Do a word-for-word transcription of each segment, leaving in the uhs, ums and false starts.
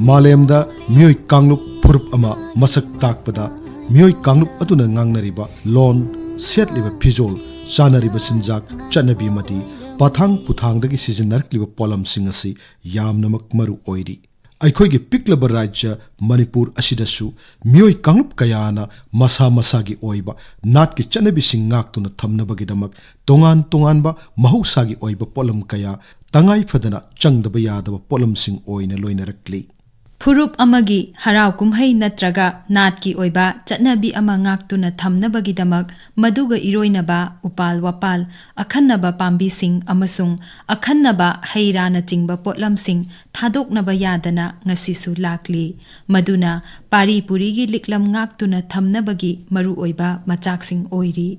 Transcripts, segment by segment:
ꯃꯥꯂꯦꯝꯗ ꯃꯤꯑꯣꯏ ꯀꯥꯡꯂꯨꯞ ꯐꯨꯔꯨꯞ ꯑꯃ ꯃꯁꯛ ꯇꯥꯛꯄꯗ, ꯃꯤꯑꯣꯏ ꯀꯥꯡꯂꯨꯞ ꯑꯗꯨꯅ ꯉꯥꯡꯅꯔꯤꯕ ꯂꯣꯟ, ꯁꯦꯠꯂꯤꯕ ꯐꯤꯖꯣꯜ, ꯆꯥꯅꯔꯤꯕ ꯆꯤꯟꯖꯥꯛ, ꯆꯠꯅꯕꯤ ꯑꯃꯗꯤ ꯄꯥꯊꯥꯡ ꯄꯨꯊꯥꯡꯗꯒꯤ ꯁꯤꯖꯤꯟꯅꯔꯛꯂꯤꯕ ꯄꯣꯠꯂꯝꯁꯤꯡ ꯑꯁꯤ ꯌꯥꯝꯅꯃꯛ ꯃꯔꯨ ꯑꯣꯏꯔꯤ꯫ ꯑꯩꯈꯣꯏꯒꯤ ꯄꯤꯛꯂꯕ ꯔꯥꯖ꯭ꯌ ꯃꯅꯤꯄꯨꯔ ꯑꯁꯤꯗꯁꯨ ꯃꯤꯑꯣꯏ ꯀꯥꯡꯂꯨꯞ ꯀꯌꯥꯅ ꯃꯁꯥ ꯃꯁꯥꯒꯤ ꯑꯣꯏꯕ ꯅꯥꯠꯀꯤ ꯆꯠꯅꯕꯤꯁꯤꯡ ꯉꯥꯛꯇꯨꯅ ꯊꯝꯅꯕꯒꯤꯗꯃꯛ ꯇꯣꯉꯥꯟ ꯇꯣꯉꯥꯟꯕ ꯃꯍꯧꯁꯥꯒꯤ ꯑꯣꯏꯕ ꯄꯣꯠꯂꯝ ꯀꯌꯥ ꯇꯉꯥꯏ ꯐꯗꯅ ꯆꯪꯗꯕ ꯌꯥꯗꯕ ꯄꯣꯠꯂꯝꯁꯤꯡ ꯑꯣꯏꯅ ꯂꯣꯏꯅꯔꯛꯂꯤ꯫ ꯐꯨꯔꯨꯞ ꯑꯃꯒꯤ ꯍꯔꯥꯎ ꯀꯨꯝꯍꯩ ꯅꯠꯇ꯭ꯔꯒ ꯅꯥꯠꯀꯤ ꯑꯣꯏꯕ ꯆꯠꯅꯕꯤ ꯑꯃ ꯉꯥꯛꯇꯨꯅ ꯊꯝꯅꯕꯒꯤꯗꯃꯛ ꯃꯗꯨꯒ ꯏꯔꯣꯏꯅꯕ ꯎꯄꯥꯜ ꯋꯥꯄꯥꯜ, ꯑꯈꯟꯅꯕ ꯄꯥꯝꯕꯤꯁꯤꯡ ꯑꯃꯁꯨꯡ ꯑꯈꯟꯅꯕ ꯍꯩ ꯔꯥꯅꯆꯤꯡꯕ ꯄꯣꯠꯂꯝꯁꯤꯡ ꯊꯥꯗꯣꯛꯅꯕ ꯌꯥꯗꯅ ꯉꯁꯤꯁꯨ ꯂꯥꯛꯂꯤ꯫ ꯃꯗꯨꯅ ꯄꯥꯔꯤ ꯄꯨꯔꯤꯒꯤ ꯂꯤꯛꯂꯝ ꯉꯥꯛꯇꯨꯅ ꯊꯝꯅꯕꯒꯤ ꯃꯔꯨꯑꯣꯏꯕ ꯃꯆꯥꯛꯁꯤꯡ ꯑꯣꯏꯔꯤ꯫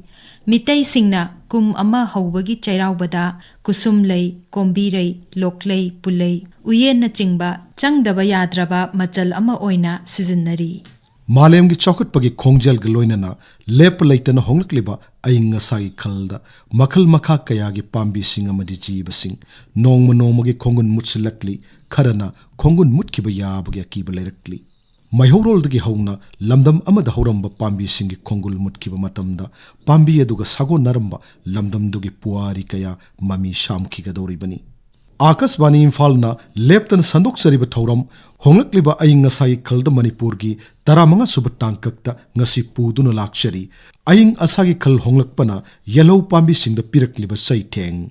ꯃꯤꯇꯩꯁꯤꯡꯅ ꯀꯨꯝ ꯑꯃ ꯍꯧꯕꯒꯤ ꯆꯩꯔꯥꯎꯕꯗ ꯀꯨꯁꯨꯝꯂꯩ, ꯀꯣꯝꯕꯤꯔꯩ, ꯂꯣꯛꯂꯩ, ꯄꯨꯂꯩ, ꯎꯌꯦꯟꯅꯆꯤꯡꯕ ꯆꯪꯗꯕ ꯌꯥꯗ꯭ꯔꯕ ꯃꯆꯜ ꯑꯃ ꯑꯣꯏꯅ ꯁꯤꯖꯤꯟꯅꯔꯤ꯫ ꯃꯥꯂꯦꯝꯒꯤ ꯆꯥꯎꯈꯠꯄꯒꯤ ꯈꯣꯡꯖꯦꯜꯒ ꯂꯣꯏꯅꯅ ꯂꯦꯞꯄ ꯂꯩꯇꯅ ꯍꯣꯡꯂꯛꯂꯤꯕ ꯑꯏꯪ ꯑꯁꯥꯒꯤ ꯈꯜꯗ ꯃꯈꯜ ꯃꯈꯥ ꯀꯌꯥꯒꯤ ꯄꯥꯝꯕꯤꯁꯤꯡ ꯑꯃꯗꯤ ꯖꯤꯕꯁꯤꯡ ꯅꯣꯡꯃ ꯅꯣꯡꯃꯒꯤ ꯈꯣꯡꯒꯨꯟ ꯃꯨꯠꯁꯤꯜꯂꯛꯂꯤ, ꯈꯔꯅ ꯈꯣꯡꯒꯨꯟ ꯃꯨꯠꯈꯤꯕ ꯌꯥꯕꯒꯤ ꯑꯀꯤꯕ ꯂꯩꯔꯛꯂꯤ꯫ ꯃꯩꯍꯧꯔꯣꯜꯗꯒꯤ ꯍꯧꯅ ꯂꯝꯗꯝ ꯑꯃꯗ ꯍꯧꯔꯝꯕ ꯄꯥꯝꯕꯤꯁꯤꯡꯒꯤ ꯈꯣꯡꯒꯨꯜ ꯃꯨꯠꯈꯤꯕ ꯃꯇꯝꯗ ꯄꯥꯝꯕꯤ ꯑꯗꯨꯒ ꯁꯥꯒꯣꯟꯅꯔꯝꯕ ꯂꯝꯗꯝꯗꯨꯒꯤ ꯄꯨꯋꯥꯔꯤ ꯀꯌꯥ ꯃꯃꯤ ꯁꯥꯝꯈꯤꯒꯗꯧꯔꯤꯕꯅꯤ꯫ ꯑꯥꯀꯥꯁꯕꯥꯅꯤ ꯏꯝꯐꯥꯜꯅ ꯂꯦꯞꯇꯅ ꯁꯟꯗꯣꯛꯆꯔꯤꯕ ꯊꯧꯔꯝ ꯍꯣꯡꯂꯛꯂꯤꯕ ꯑꯏꯪ ꯑꯁꯥꯒꯤ ꯈꯜꯗ ꯃꯅꯤꯄꯨꯔꯒꯤ ꯇꯔꯥꯃꯉꯥ ꯁꯨꯕ ꯇꯥꯡꯀꯛꯇ ꯉꯁꯤ ꯄꯨꯗꯨꯅ ꯂꯥꯛꯆꯔꯤ꯫ ꯑꯏꯪ ꯑꯁꯥꯒꯤ ꯈꯜ ꯍꯣꯡꯂꯛꯄꯅ ꯌꯦꯜꯍꯧ ꯄꯥꯝꯕꯤꯁꯤꯡꯗ ꯄꯤꯔꯛꯂꯤꯕ ꯆꯩꯊꯦꯡ꯫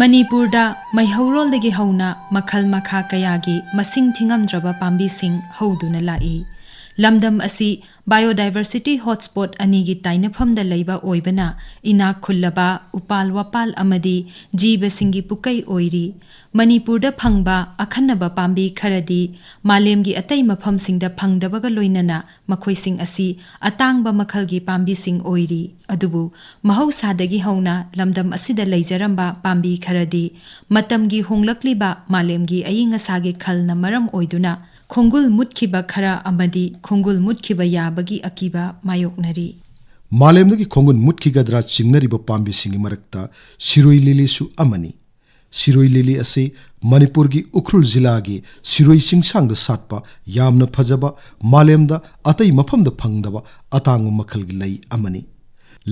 ꯃꯅꯤꯄꯨꯔꯗ ꯃꯩꯍꯧꯔꯣꯜꯗꯒꯤ ꯍꯧꯅ ꯃꯈꯜ ꯃꯈꯥ ꯀꯌꯥꯒꯤ ꯃꯁꯤꯡ ꯊꯤꯉꯝꯗ꯭ꯔꯕ ꯄꯥꯝꯕꯤꯁꯤꯡ ꯍꯧꯗꯨꯅ ꯂꯥꯛꯏ꯫ ꯂꯝꯗꯝ ꯑꯁꯤ biodiversity hotspot ꯑꯅꯤꯒꯤ ꯇꯥꯏꯅꯐꯝꯗ ꯂꯩꯕ ꯑꯣꯏꯕꯅ, ꯏꯅꯥꯛ ꯈꯨꯜꯂꯕ, ꯎꯄꯥꯜ ꯋꯥꯄꯥꯜ ꯑꯃꯗꯤ ꯖꯤꯕꯁꯤꯡꯒꯤ ꯄꯨꯀꯩ ꯑꯣꯏꯔꯤ꯫ ꯃꯅꯤꯄꯨꯔꯗ ꯐꯪꯕ ꯑꯈꯟꯅꯕ ꯄꯥꯝꯕꯤ ꯈꯔꯗꯤ ꯃꯥꯂꯦꯝꯒꯤ ꯑꯇꯩ ꯃꯐꯝꯁꯤꯡꯗ ꯐꯪꯗꯕꯒ ꯂꯣꯏꯅꯅ ꯃꯈꯣꯏꯁꯤꯡ ꯑꯁꯤ ꯑꯇꯥꯡꯕ ꯃꯈꯜꯒꯤ ꯄꯥꯝꯕꯤꯁꯤꯡ ꯑꯣꯏꯔꯤ꯫ ꯑꯗꯨꯕꯨ ꯃꯍꯧꯁꯥꯗꯒꯤ ꯍꯧꯅ ꯂꯝꯗꯝ ꯑꯁꯤꯗ ꯂꯩꯖꯔꯝꯕ ꯄꯥꯝꯕꯤ ꯈꯔꯗꯤ ꯃꯇꯝꯒꯤ ꯍꯣꯡꯂꯛꯂꯤꯕ ꯃꯥꯂꯦꯝꯒꯤ ꯑꯏꯪ ꯑꯁꯥꯒꯤ ꯈꯜꯅ ꯃꯔꯝ ꯑꯣꯏꯗꯨꯅ ꯈꯣꯡꯒꯨꯜ ꯃꯨꯠꯈꯤꯕ ꯈꯔ ꯑꯃꯗꯤ ꯈꯣꯡꯒꯨꯜ ꯃꯨꯠꯈꯤꯕ ꯌꯥꯕꯒꯤ ꯑꯀꯤꯕ ꯃꯥꯌꯣꯛꯅꯔꯤ꯫ ꯃꯥꯂꯦꯝꯗꯒꯤ ꯈꯣꯡꯒꯨꯜ ꯃꯨꯠꯈꯤꯒꯗ꯭ꯔꯥ ꯆꯤꯡꯅꯔꯤꯕ ꯄꯥꯝꯕꯤꯁꯤꯡꯒꯤ ꯃꯔꯛꯇ ꯁꯤꯔꯣꯏ ꯂꯤꯂꯤꯁꯨ ꯑꯃꯅꯤ꯫ ꯁꯤꯔꯣꯏ ꯂꯤꯂꯤ ꯑꯁꯤ ꯃꯅꯤꯄꯨꯔꯒꯤ ꯎꯈ꯭ꯔꯨꯜ ꯖꯤꯂꯥꯒꯤ ꯁꯤꯔꯣꯏ ꯆꯤꯡꯁꯥꯡꯗ ꯁꯥꯠꯄ ꯌꯥꯝꯅ ꯐꯖꯕ, ꯃꯥꯂꯦꯝꯗ ꯑꯇꯩ ꯃꯐꯝꯗ ꯐꯪꯗꯕ ꯑꯇꯥꯡꯕ ꯃꯈꯜꯒꯤ ꯂꯩ ꯑꯃꯅꯤ꯫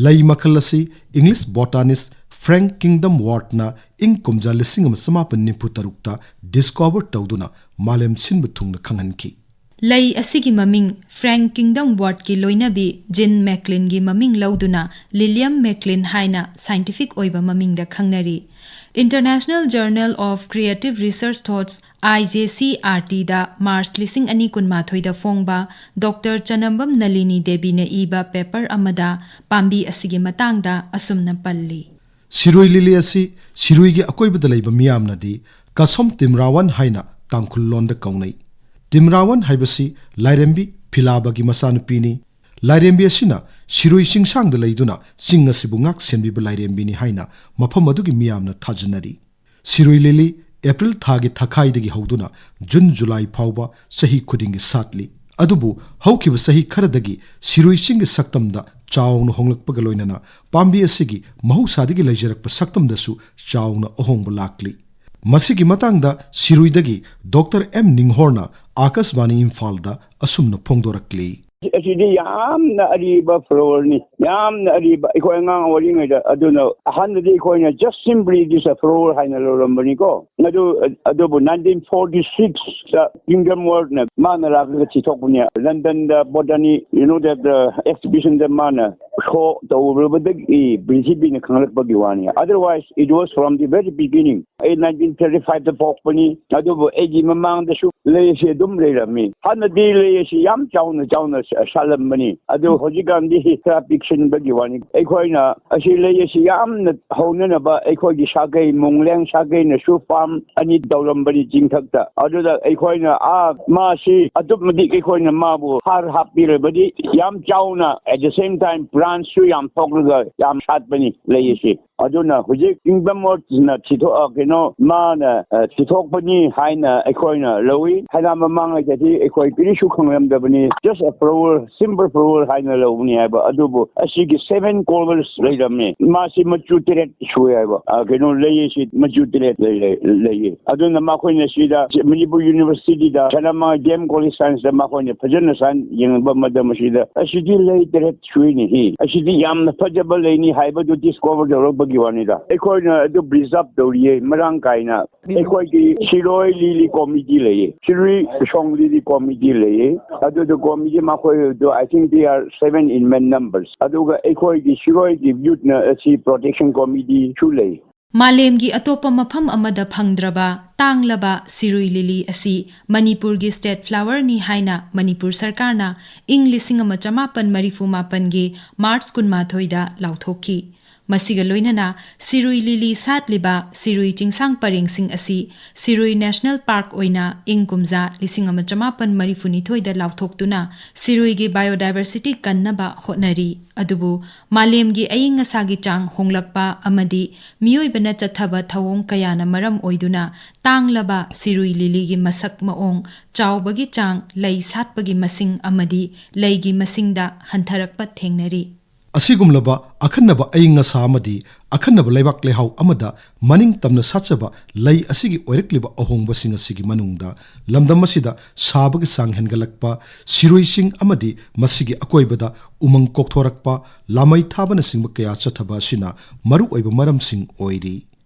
ꯂꯩ ꯃꯈꯜ ꯑꯁꯤ English botanist Frank Kingdon-Wardꯅ ꯏꯪ ꯀꯨꯝꯖꯥ ꯂꯤꯁꯤꯡ ꯑꯃ ꯆꯃꯥꯄꯟ ꯅꯤꯐꯨ ꯇꯔꯨꯛꯇ discover ꯇꯧꯗꯨꯅ ꯃꯥꯂꯦꯝ ꯁꯤꯟꯕ ꯊꯨꯡꯅ ꯈꯪꯍꯟꯈꯤ꯫ ꯂꯩ ꯑꯁꯤꯒꯤ ꯃꯃꯤꯡ Frank Kingdon-Wardꯀꯤ ꯂꯣꯏꯅꯕꯤ Jean Macleanꯒꯤ ꯃꯃꯤꯡ ꯂꯧꯗꯨꯅ Lilium Maclean ꯍꯥꯏꯅ scientific ꯑꯣꯏꯕ ꯃꯃꯤꯡꯗ ꯈꯪꯅꯔꯤ꯫ International Journal of Creative Research Thoughts, IJCRTꯗ March ꯂꯤꯁꯤꯡ ꯑꯅꯤ ꯀꯨꯟꯃꯥꯊꯣꯏꯗ ꯐꯣꯡꯕ Doctor ꯆꯅꯝꯕꯝ ꯅꯂꯤꯅꯤ ꯗꯦꯕꯤꯅ ꯏꯕ paper ꯑꯃꯗ ꯄꯥꯝꯕꯤ ꯑꯁꯤꯒꯤ ꯃꯇꯥꯡꯗ ꯑꯁꯨꯝꯅ ꯄꯜꯂꯤ꯫ ꯁꯤꯔꯣꯏ ꯂꯤꯂꯤ ꯑꯁꯤ ꯁꯤꯔꯣꯏꯒꯤ ꯑꯀꯣꯏꯕꯗ ꯂꯩꯕ ꯃꯤꯌꯥꯝꯅꯗꯤ ꯀꯁꯣꯝ ꯇꯤꯝꯔꯥꯋꯟ ꯍꯥꯏꯅ ꯇꯥꯡꯈꯨꯜ ꯂꯣꯟꯗ ꯀꯧꯅꯩ꯫ ꯇꯤꯝꯔꯥꯋꯟ ꯍꯥꯏꯕꯁꯤ ꯂꯥꯏꯔꯦꯝꯕꯤ ꯐꯤꯂꯥꯕꯒꯤ ꯃꯆꯥꯅꯨꯄꯤꯅꯤ꯫ ꯂꯥꯏꯔꯦꯝꯕꯤ ꯑꯁꯤꯅ ꯁꯤꯔꯣꯏ ꯆꯤꯡꯁꯥꯡꯗ ꯂꯩꯗꯨꯅ ꯆꯤꯡ ꯑꯁꯤꯕꯨ ꯉꯥꯛ ꯁꯦꯟꯕꯤꯕ ꯂꯥꯏꯔꯦꯝꯕꯤꯅꯤ ꯍꯥꯏꯅ ꯃꯐꯝ ꯑꯗꯨꯒꯤ ꯃꯤꯌꯥꯝꯅ ꯊꯥꯖꯅꯔꯤ꯫ ꯁꯤꯔꯣꯏ ꯂꯤꯂꯤ ꯑꯦꯄ꯭ꯔꯤꯜ ꯊꯥꯒꯤ ꯊꯥꯈꯥꯏꯗꯒꯤ ꯍꯧꯗꯨꯅ ꯖꯨꯟ ꯖꯨꯂꯥꯏ ꯐꯥꯎꯕ ꯆꯍꯤ ꯈꯨꯗꯤꯡꯒꯤ ꯁꯥꯠꯂꯤ꯫ ꯑꯗꯨꯕꯨ ꯍꯧꯈꯤꯕ ꯆꯍꯤ ꯈꯔꯗꯒꯤ ꯁꯤꯔꯣꯏ ꯆꯤꯡꯒꯤ ꯁꯛꯇꯝꯗ ꯆꯥꯎꯅ ꯍꯣꯡꯂꯛꯄꯒ ꯂꯣꯏꯅꯅ ꯄꯥꯝꯕꯤ ꯑꯁꯤꯒꯤ ꯃꯍꯧꯁꯥꯗꯒꯤ ꯂꯩꯖꯔꯛꯄ ꯁꯛꯇꯝꯗꯁꯨ ꯆꯥꯎꯅ ꯑꯍꯣꯡꯕ ꯂꯥꯛꯂꯤ꯫ ꯃꯁꯤꯒꯤ ꯃꯇꯥꯡꯗ ꯁꯤꯔꯣꯏꯗꯒꯤ ꯗꯣꯛꯇꯔ ꯑꯦꯝ ꯅꯤꯡꯍꯣꯔꯅ ꯑꯥꯀꯥꯁꯕꯥꯅꯤ ꯏꯝꯐꯥꯜꯗ ꯑꯁꯨꯝꯅ ꯐꯣꯡꯗꯣꯔꯛꯂꯤ꯫ ꯑꯁꯤꯗꯤ ꯌꯥꯝꯅ ꯑꯔꯤꯕ flowerꯅꯤ, ꯌꯥꯝꯅ ꯑꯔꯤꯕ꯫ ꯑꯩꯈꯣꯏ ꯑꯉꯥꯡ ꯑꯣꯏꯔꯤꯉꯩꯗ ꯑꯗꯨꯅ ꯑꯍꯥꯟꯕꯗꯤ ꯑꯩꯈꯣꯏꯅ just simply this a flower ꯍꯥꯏꯅ ꯂꯧꯔꯝꯕꯅꯤꯀꯣ꯫ ꯑꯗꯨ, ꯑꯗꯨꯕꯨ nineteen forty sixꯇ Kingdon-Wardꯅ ꯃꯥꯅ ꯂꯥꯛꯂꯒ ꯊꯤꯊꯣꯛꯄꯅꯦ꯫ Londonꯗ botany, you know that, uh, exhibitionꯗ ꯃꯥꯅ ꯁꯣ ꯇꯧꯔꯨꯕꯗꯒꯤ ꯄ꯭ꯔꯤꯊꯤꯕꯤꯅ ꯈꯪꯂꯛꯄꯒꯤ ꯋꯥꯅꯤ꯫ Otherwise, it was from the very beginning. ꯑꯩ ꯅꯥꯏꯟꯇꯤꯟ ꯊꯥꯔꯇꯤ ꯐꯥꯏꯚꯇ ꯄꯣꯛꯄꯅꯤ, ꯑꯗꯨꯕꯨ ꯑꯩꯒꯤ ꯃꯃꯥꯡꯗꯁꯨ ꯂꯩ ꯑꯁꯤ ꯑꯗꯨꯝ ꯂꯩꯔꯝꯃꯤ꯫ ꯍꯥꯟꯅꯗꯤ ꯂꯩ ꯑꯁꯤ ꯌꯥꯝ ꯆꯥꯎꯅ ꯆꯥꯎꯅ ꯁꯥ-, ꯁꯥꯠꯂꯝꯕꯅꯤ, ꯑꯗꯨ ꯍꯧꯖꯤꯛꯀꯥꯟꯗꯤ ꯈꯔ ꯄꯤꯛꯁꯤꯟꯕꯒꯤ ꯋꯥꯅꯤ꯫ ꯑꯩꯈꯣꯏꯅ ꯑꯁꯤ ꯂꯩ ꯑꯁꯤ ꯌꯥꯝꯅ ꯍꯧꯅꯅꯕ ꯑꯩꯈꯣꯏꯒꯤ ꯁꯥꯒꯩ, ꯃꯣꯡꯂꯦꯡ ꯁꯥꯒꯩꯅꯁꯨ ꯐꯥꯔꯝ ꯑꯅꯤ ꯇꯧꯔꯝꯕꯅꯤ ꯆꯤꯡꯊꯛꯇ꯫ ꯑꯗꯨꯗ ꯑꯩꯈꯣꯏꯅ, ꯑꯥ, ꯃꯥꯁꯤ ꯑꯗꯨꯛ ꯃꯇꯤꯛ ꯑꯩꯈꯣꯏꯅ ꯃꯥꯕꯨ ꯍꯥꯔ ꯍꯥꯞꯄꯤꯔꯕꯗꯤ ꯌꯥꯝ ꯆꯥꯎꯅ, at the same time, ꯕ꯭ꯔꯥꯟꯁꯁꯨ ꯌꯥꯝ ꯊꯣꯛꯂꯒ ꯌꯥꯝ ꯁꯥꯠꯄꯅꯤ ꯂꯩ ꯑꯁꯤ꯫ ꯑꯗꯨꯅ ꯍꯧꯖꯤꯛ ꯀꯤꯡꯗꯝ ꯋꯥꯔꯗꯅ ꯊꯤꯊꯣꯛ-, ꯑ, ꯀꯩꯅꯣ, ꯃꯥꯅ, ꯑ, ꯊꯤꯊꯣꯛꯄꯅꯤ ꯍꯥꯏꯅ ꯑꯩꯈꯣꯏꯅ ꯂꯧꯏ꯫ ꯍꯥꯏꯅ ꯃꯃꯥꯡꯉꯩꯗꯗꯤ ꯑꯩꯈꯣꯏ ꯀꯔꯤꯁꯨ ꯈꯪꯂꯝꯗꯕꯅꯤ, just a flower, simple flower ꯍꯥꯏꯅ ꯂꯧꯕꯅꯤ ꯍꯥꯏꯕ꯫ ꯑꯗꯨꯕꯨ ꯑꯁꯤꯒꯤ seven colors ꯂꯩꯔꯝꯃꯤ꯫ ꯃꯥꯁꯤ ꯃꯆꯨ ꯇꯔꯦꯠ ꯁꯨꯏ ꯍꯥꯏꯕ꯫ ꯑ, ꯀꯩꯅꯣ, ꯂꯩ ꯑꯁꯤ ꯃꯆꯨ ꯇꯔꯦꯠ ꯂꯩ, ꯂꯩ, ꯂꯩꯌꯦ꯫ ꯑꯗꯨꯅ ꯃꯈꯣꯏꯅ ꯁꯤꯗ ꯃꯅꯤꯄꯨꯔ ꯌꯨꯅꯤꯚꯔꯁꯤꯇꯤꯗ ꯁꯅꯥꯃꯍꯤ ꯗꯤ ꯑꯦꯝ ꯀꯣꯂꯦꯖ ꯁꯥꯏꯟꯁꯇ ꯃꯈꯣꯏꯅ ꯐꯖꯅ ꯁꯥꯏꯟ ꯌꯦꯡꯕ ꯃꯇꯝ ꯑꯁꯤꯗ, "ꯑꯁꯤꯗꯤ ꯂꯩ ꯇꯔꯦꯠ ꯁꯨꯏꯅꯦ, ꯍꯤ, ꯑꯁꯤꯗꯤ ꯌꯥꯝꯅ ꯐꯖꯕ ꯂꯩꯅꯤ" ꯍꯥꯏꯕꯗꯨ ꯗꯤꯁꯀꯣꯚꯔ ꯇꯧꯔꯛꯄꯒꯤ ꯋꯥꯅꯤꯗ꯫ ꯑꯩꯈꯣꯏꯅ ꯑꯗꯨ ꯄ꯭ꯔꯤꯖꯥꯔꯚ ꯇꯧꯔꯤꯌꯦ ꯃꯔꯥꯡ ꯀꯥꯏꯅ꯫ ꯑꯩꯈꯣꯏꯒꯤ ꯁꯤꯔꯣꯏ ꯂꯤꯂꯤ ꯀꯣꯃꯤꯇꯤ ꯂꯩꯌꯦ, ꯁꯤꯔꯣꯏ ꯁꯣꯡ ꯂꯤꯂꯤ ꯀꯣꯃꯤꯇꯤ ꯂꯩꯌꯦ꯫ ꯑꯗꯨꯗ ꯀꯣꯃꯤꯇꯤ ꯃꯈꯣꯏꯗꯣ, I think they are seven in men numbers꯫ ꯑꯗꯨꯒ ꯑꯩꯈꯣꯏꯒꯤ ꯁꯤꯔꯣꯏꯒꯤ ꯌꯨꯠꯅ ꯑꯁꯤ ꯄ꯭ꯔꯣꯇꯦꯛꯁꯟ ꯀꯣꯃꯤꯇꯤꯁꯨ ꯂꯩ꯫ ꯃꯥꯂꯦꯝꯒꯤ ꯑꯇꯣꯞꯄ ꯃꯐꯝ ꯑꯃꯗ ꯐꯪꯗ꯭ꯔꯕ ꯇꯥꯡꯂꯕ ꯁꯤꯔꯨꯏ ꯂꯤꯂꯤ ꯑꯁꯤ ꯃꯅꯤꯄꯨꯔꯒꯤ ꯁ꯭ꯇꯦꯠ ꯐ꯭ꯂꯥꯋꯔꯅꯤ ꯍꯥꯏꯅ ꯃꯅꯤꯄꯨꯔ ꯁꯔꯀꯥꯔꯅ ꯏꯪ ꯂꯤꯁꯤꯡ ꯑꯃ ꯆꯃꯥꯄꯟ ꯃꯔꯤꯐꯨ ꯃꯥꯄꯟꯒꯤ ꯃꯥꯔꯆ ꯀꯨꯟꯃꯥꯊꯣꯏꯗ ꯂꯥꯎꯊꯣꯛꯈꯤ꯫ ꯃꯁꯤꯒ ꯂꯣꯏꯅꯅ ꯁꯤꯔꯨꯏ ꯂꯤꯂꯤ ꯁꯥꯠꯂꯤꯕ ꯁꯤꯔꯨꯏ ꯆꯤꯡꯁꯥꯡ ꯄꯔꯦꯡꯁꯤꯡ ꯑꯁꯤ ꯁꯤꯔꯨꯏ ꯅꯦꯁꯅꯦꯜ ꯄꯥꯔꯛ ꯑꯣꯏꯅ ꯏꯪ ꯀꯨꯝꯖꯥ ꯂꯤꯁꯤꯡ ꯑꯃ ꯆꯃꯥꯄꯟ ꯃꯔꯤꯐꯨꯅꯤꯊꯣꯏꯗ ꯂꯥꯎꯊꯣꯛꯇꯨꯅ ꯁꯤꯔꯨꯏꯒꯤ ꯕꯥꯏꯑꯣꯗꯥꯏꯕꯔꯁꯤꯇꯤ ꯀꯟꯅꯕ ꯍꯣꯠꯅꯔꯤ꯫ ꯑꯗꯨꯕꯨ ꯃꯥꯂꯦꯝꯒꯤ ꯑꯏꯪ ꯑꯁꯥꯒꯤ ꯆꯥꯡ ꯍꯣꯡꯂꯛꯄ ꯑꯃꯗꯤ ꯃꯤꯑꯣꯏꯕꯅ ꯆꯠꯊꯕ ꯊꯧꯑꯣꯡ ꯀꯌꯥꯅ ꯃꯔꯝ ꯑꯣꯏꯗꯨꯅ ꯇꯥꯡꯂꯕ ꯁꯤꯔꯨꯏ ꯂꯤꯂꯤꯒꯤ ꯃꯁꯛ ꯃꯑꯣꯡ, ꯆꯥꯎꯕꯒꯤ ꯆꯥꯡ, ꯂꯩ ꯁꯥꯠꯄꯒꯤ ꯃꯁꯤꯡ ꯑꯃꯗꯤ ꯂꯩꯒꯤ ꯃꯁꯤꯡꯗ ꯍꯟꯊꯔꯛꯄ ꯊꯦꯡꯅꯔꯤ꯫ ꯑꯁꯤꯒꯨꯝꯂꯕ ꯑꯈꯟꯅꯕ ꯑꯏꯪ ꯑꯁꯥ ꯑꯃꯗꯤ ꯑꯈꯟꯅꯕ ꯂꯩꯕꯥꯛ ꯂꯩꯍꯥꯎ ꯑꯃꯗ ꯃꯅꯤꯡ ꯇꯝꯅ ꯁꯥꯠꯆꯕ ꯂꯩ ꯑꯁꯤꯒꯤ ꯑꯣꯏꯔꯛꯂꯤꯕ ꯑꯍꯣꯡꯕꯁꯤꯡ ꯑꯁꯤꯒꯤ ꯃꯅꯨꯡꯗ ꯂꯝꯗꯝ ꯑꯁꯤꯗ ꯁꯥꯕꯒꯤ ꯆꯥꯡ ꯍꯦꯟꯒꯠꯂꯛꯄ, ꯁꯤꯔꯨꯏꯁꯤꯡ ꯑꯃꯗꯤ ꯃꯁꯤꯒꯤ ꯑꯀꯣꯏꯕꯗ ꯎꯃꯪ ꯀꯣꯛꯊꯣꯔꯛꯄ, ꯂꯥꯃꯩ ꯊꯥꯕꯅꯆꯤꯡꯕ ꯀꯌꯥ ꯆꯠꯊꯕ ꯑꯁꯤꯅ ꯃꯔꯨꯑꯣꯏꯕ ꯃꯔꯝꯁꯤꯡ ꯑꯣꯏꯔꯤ꯫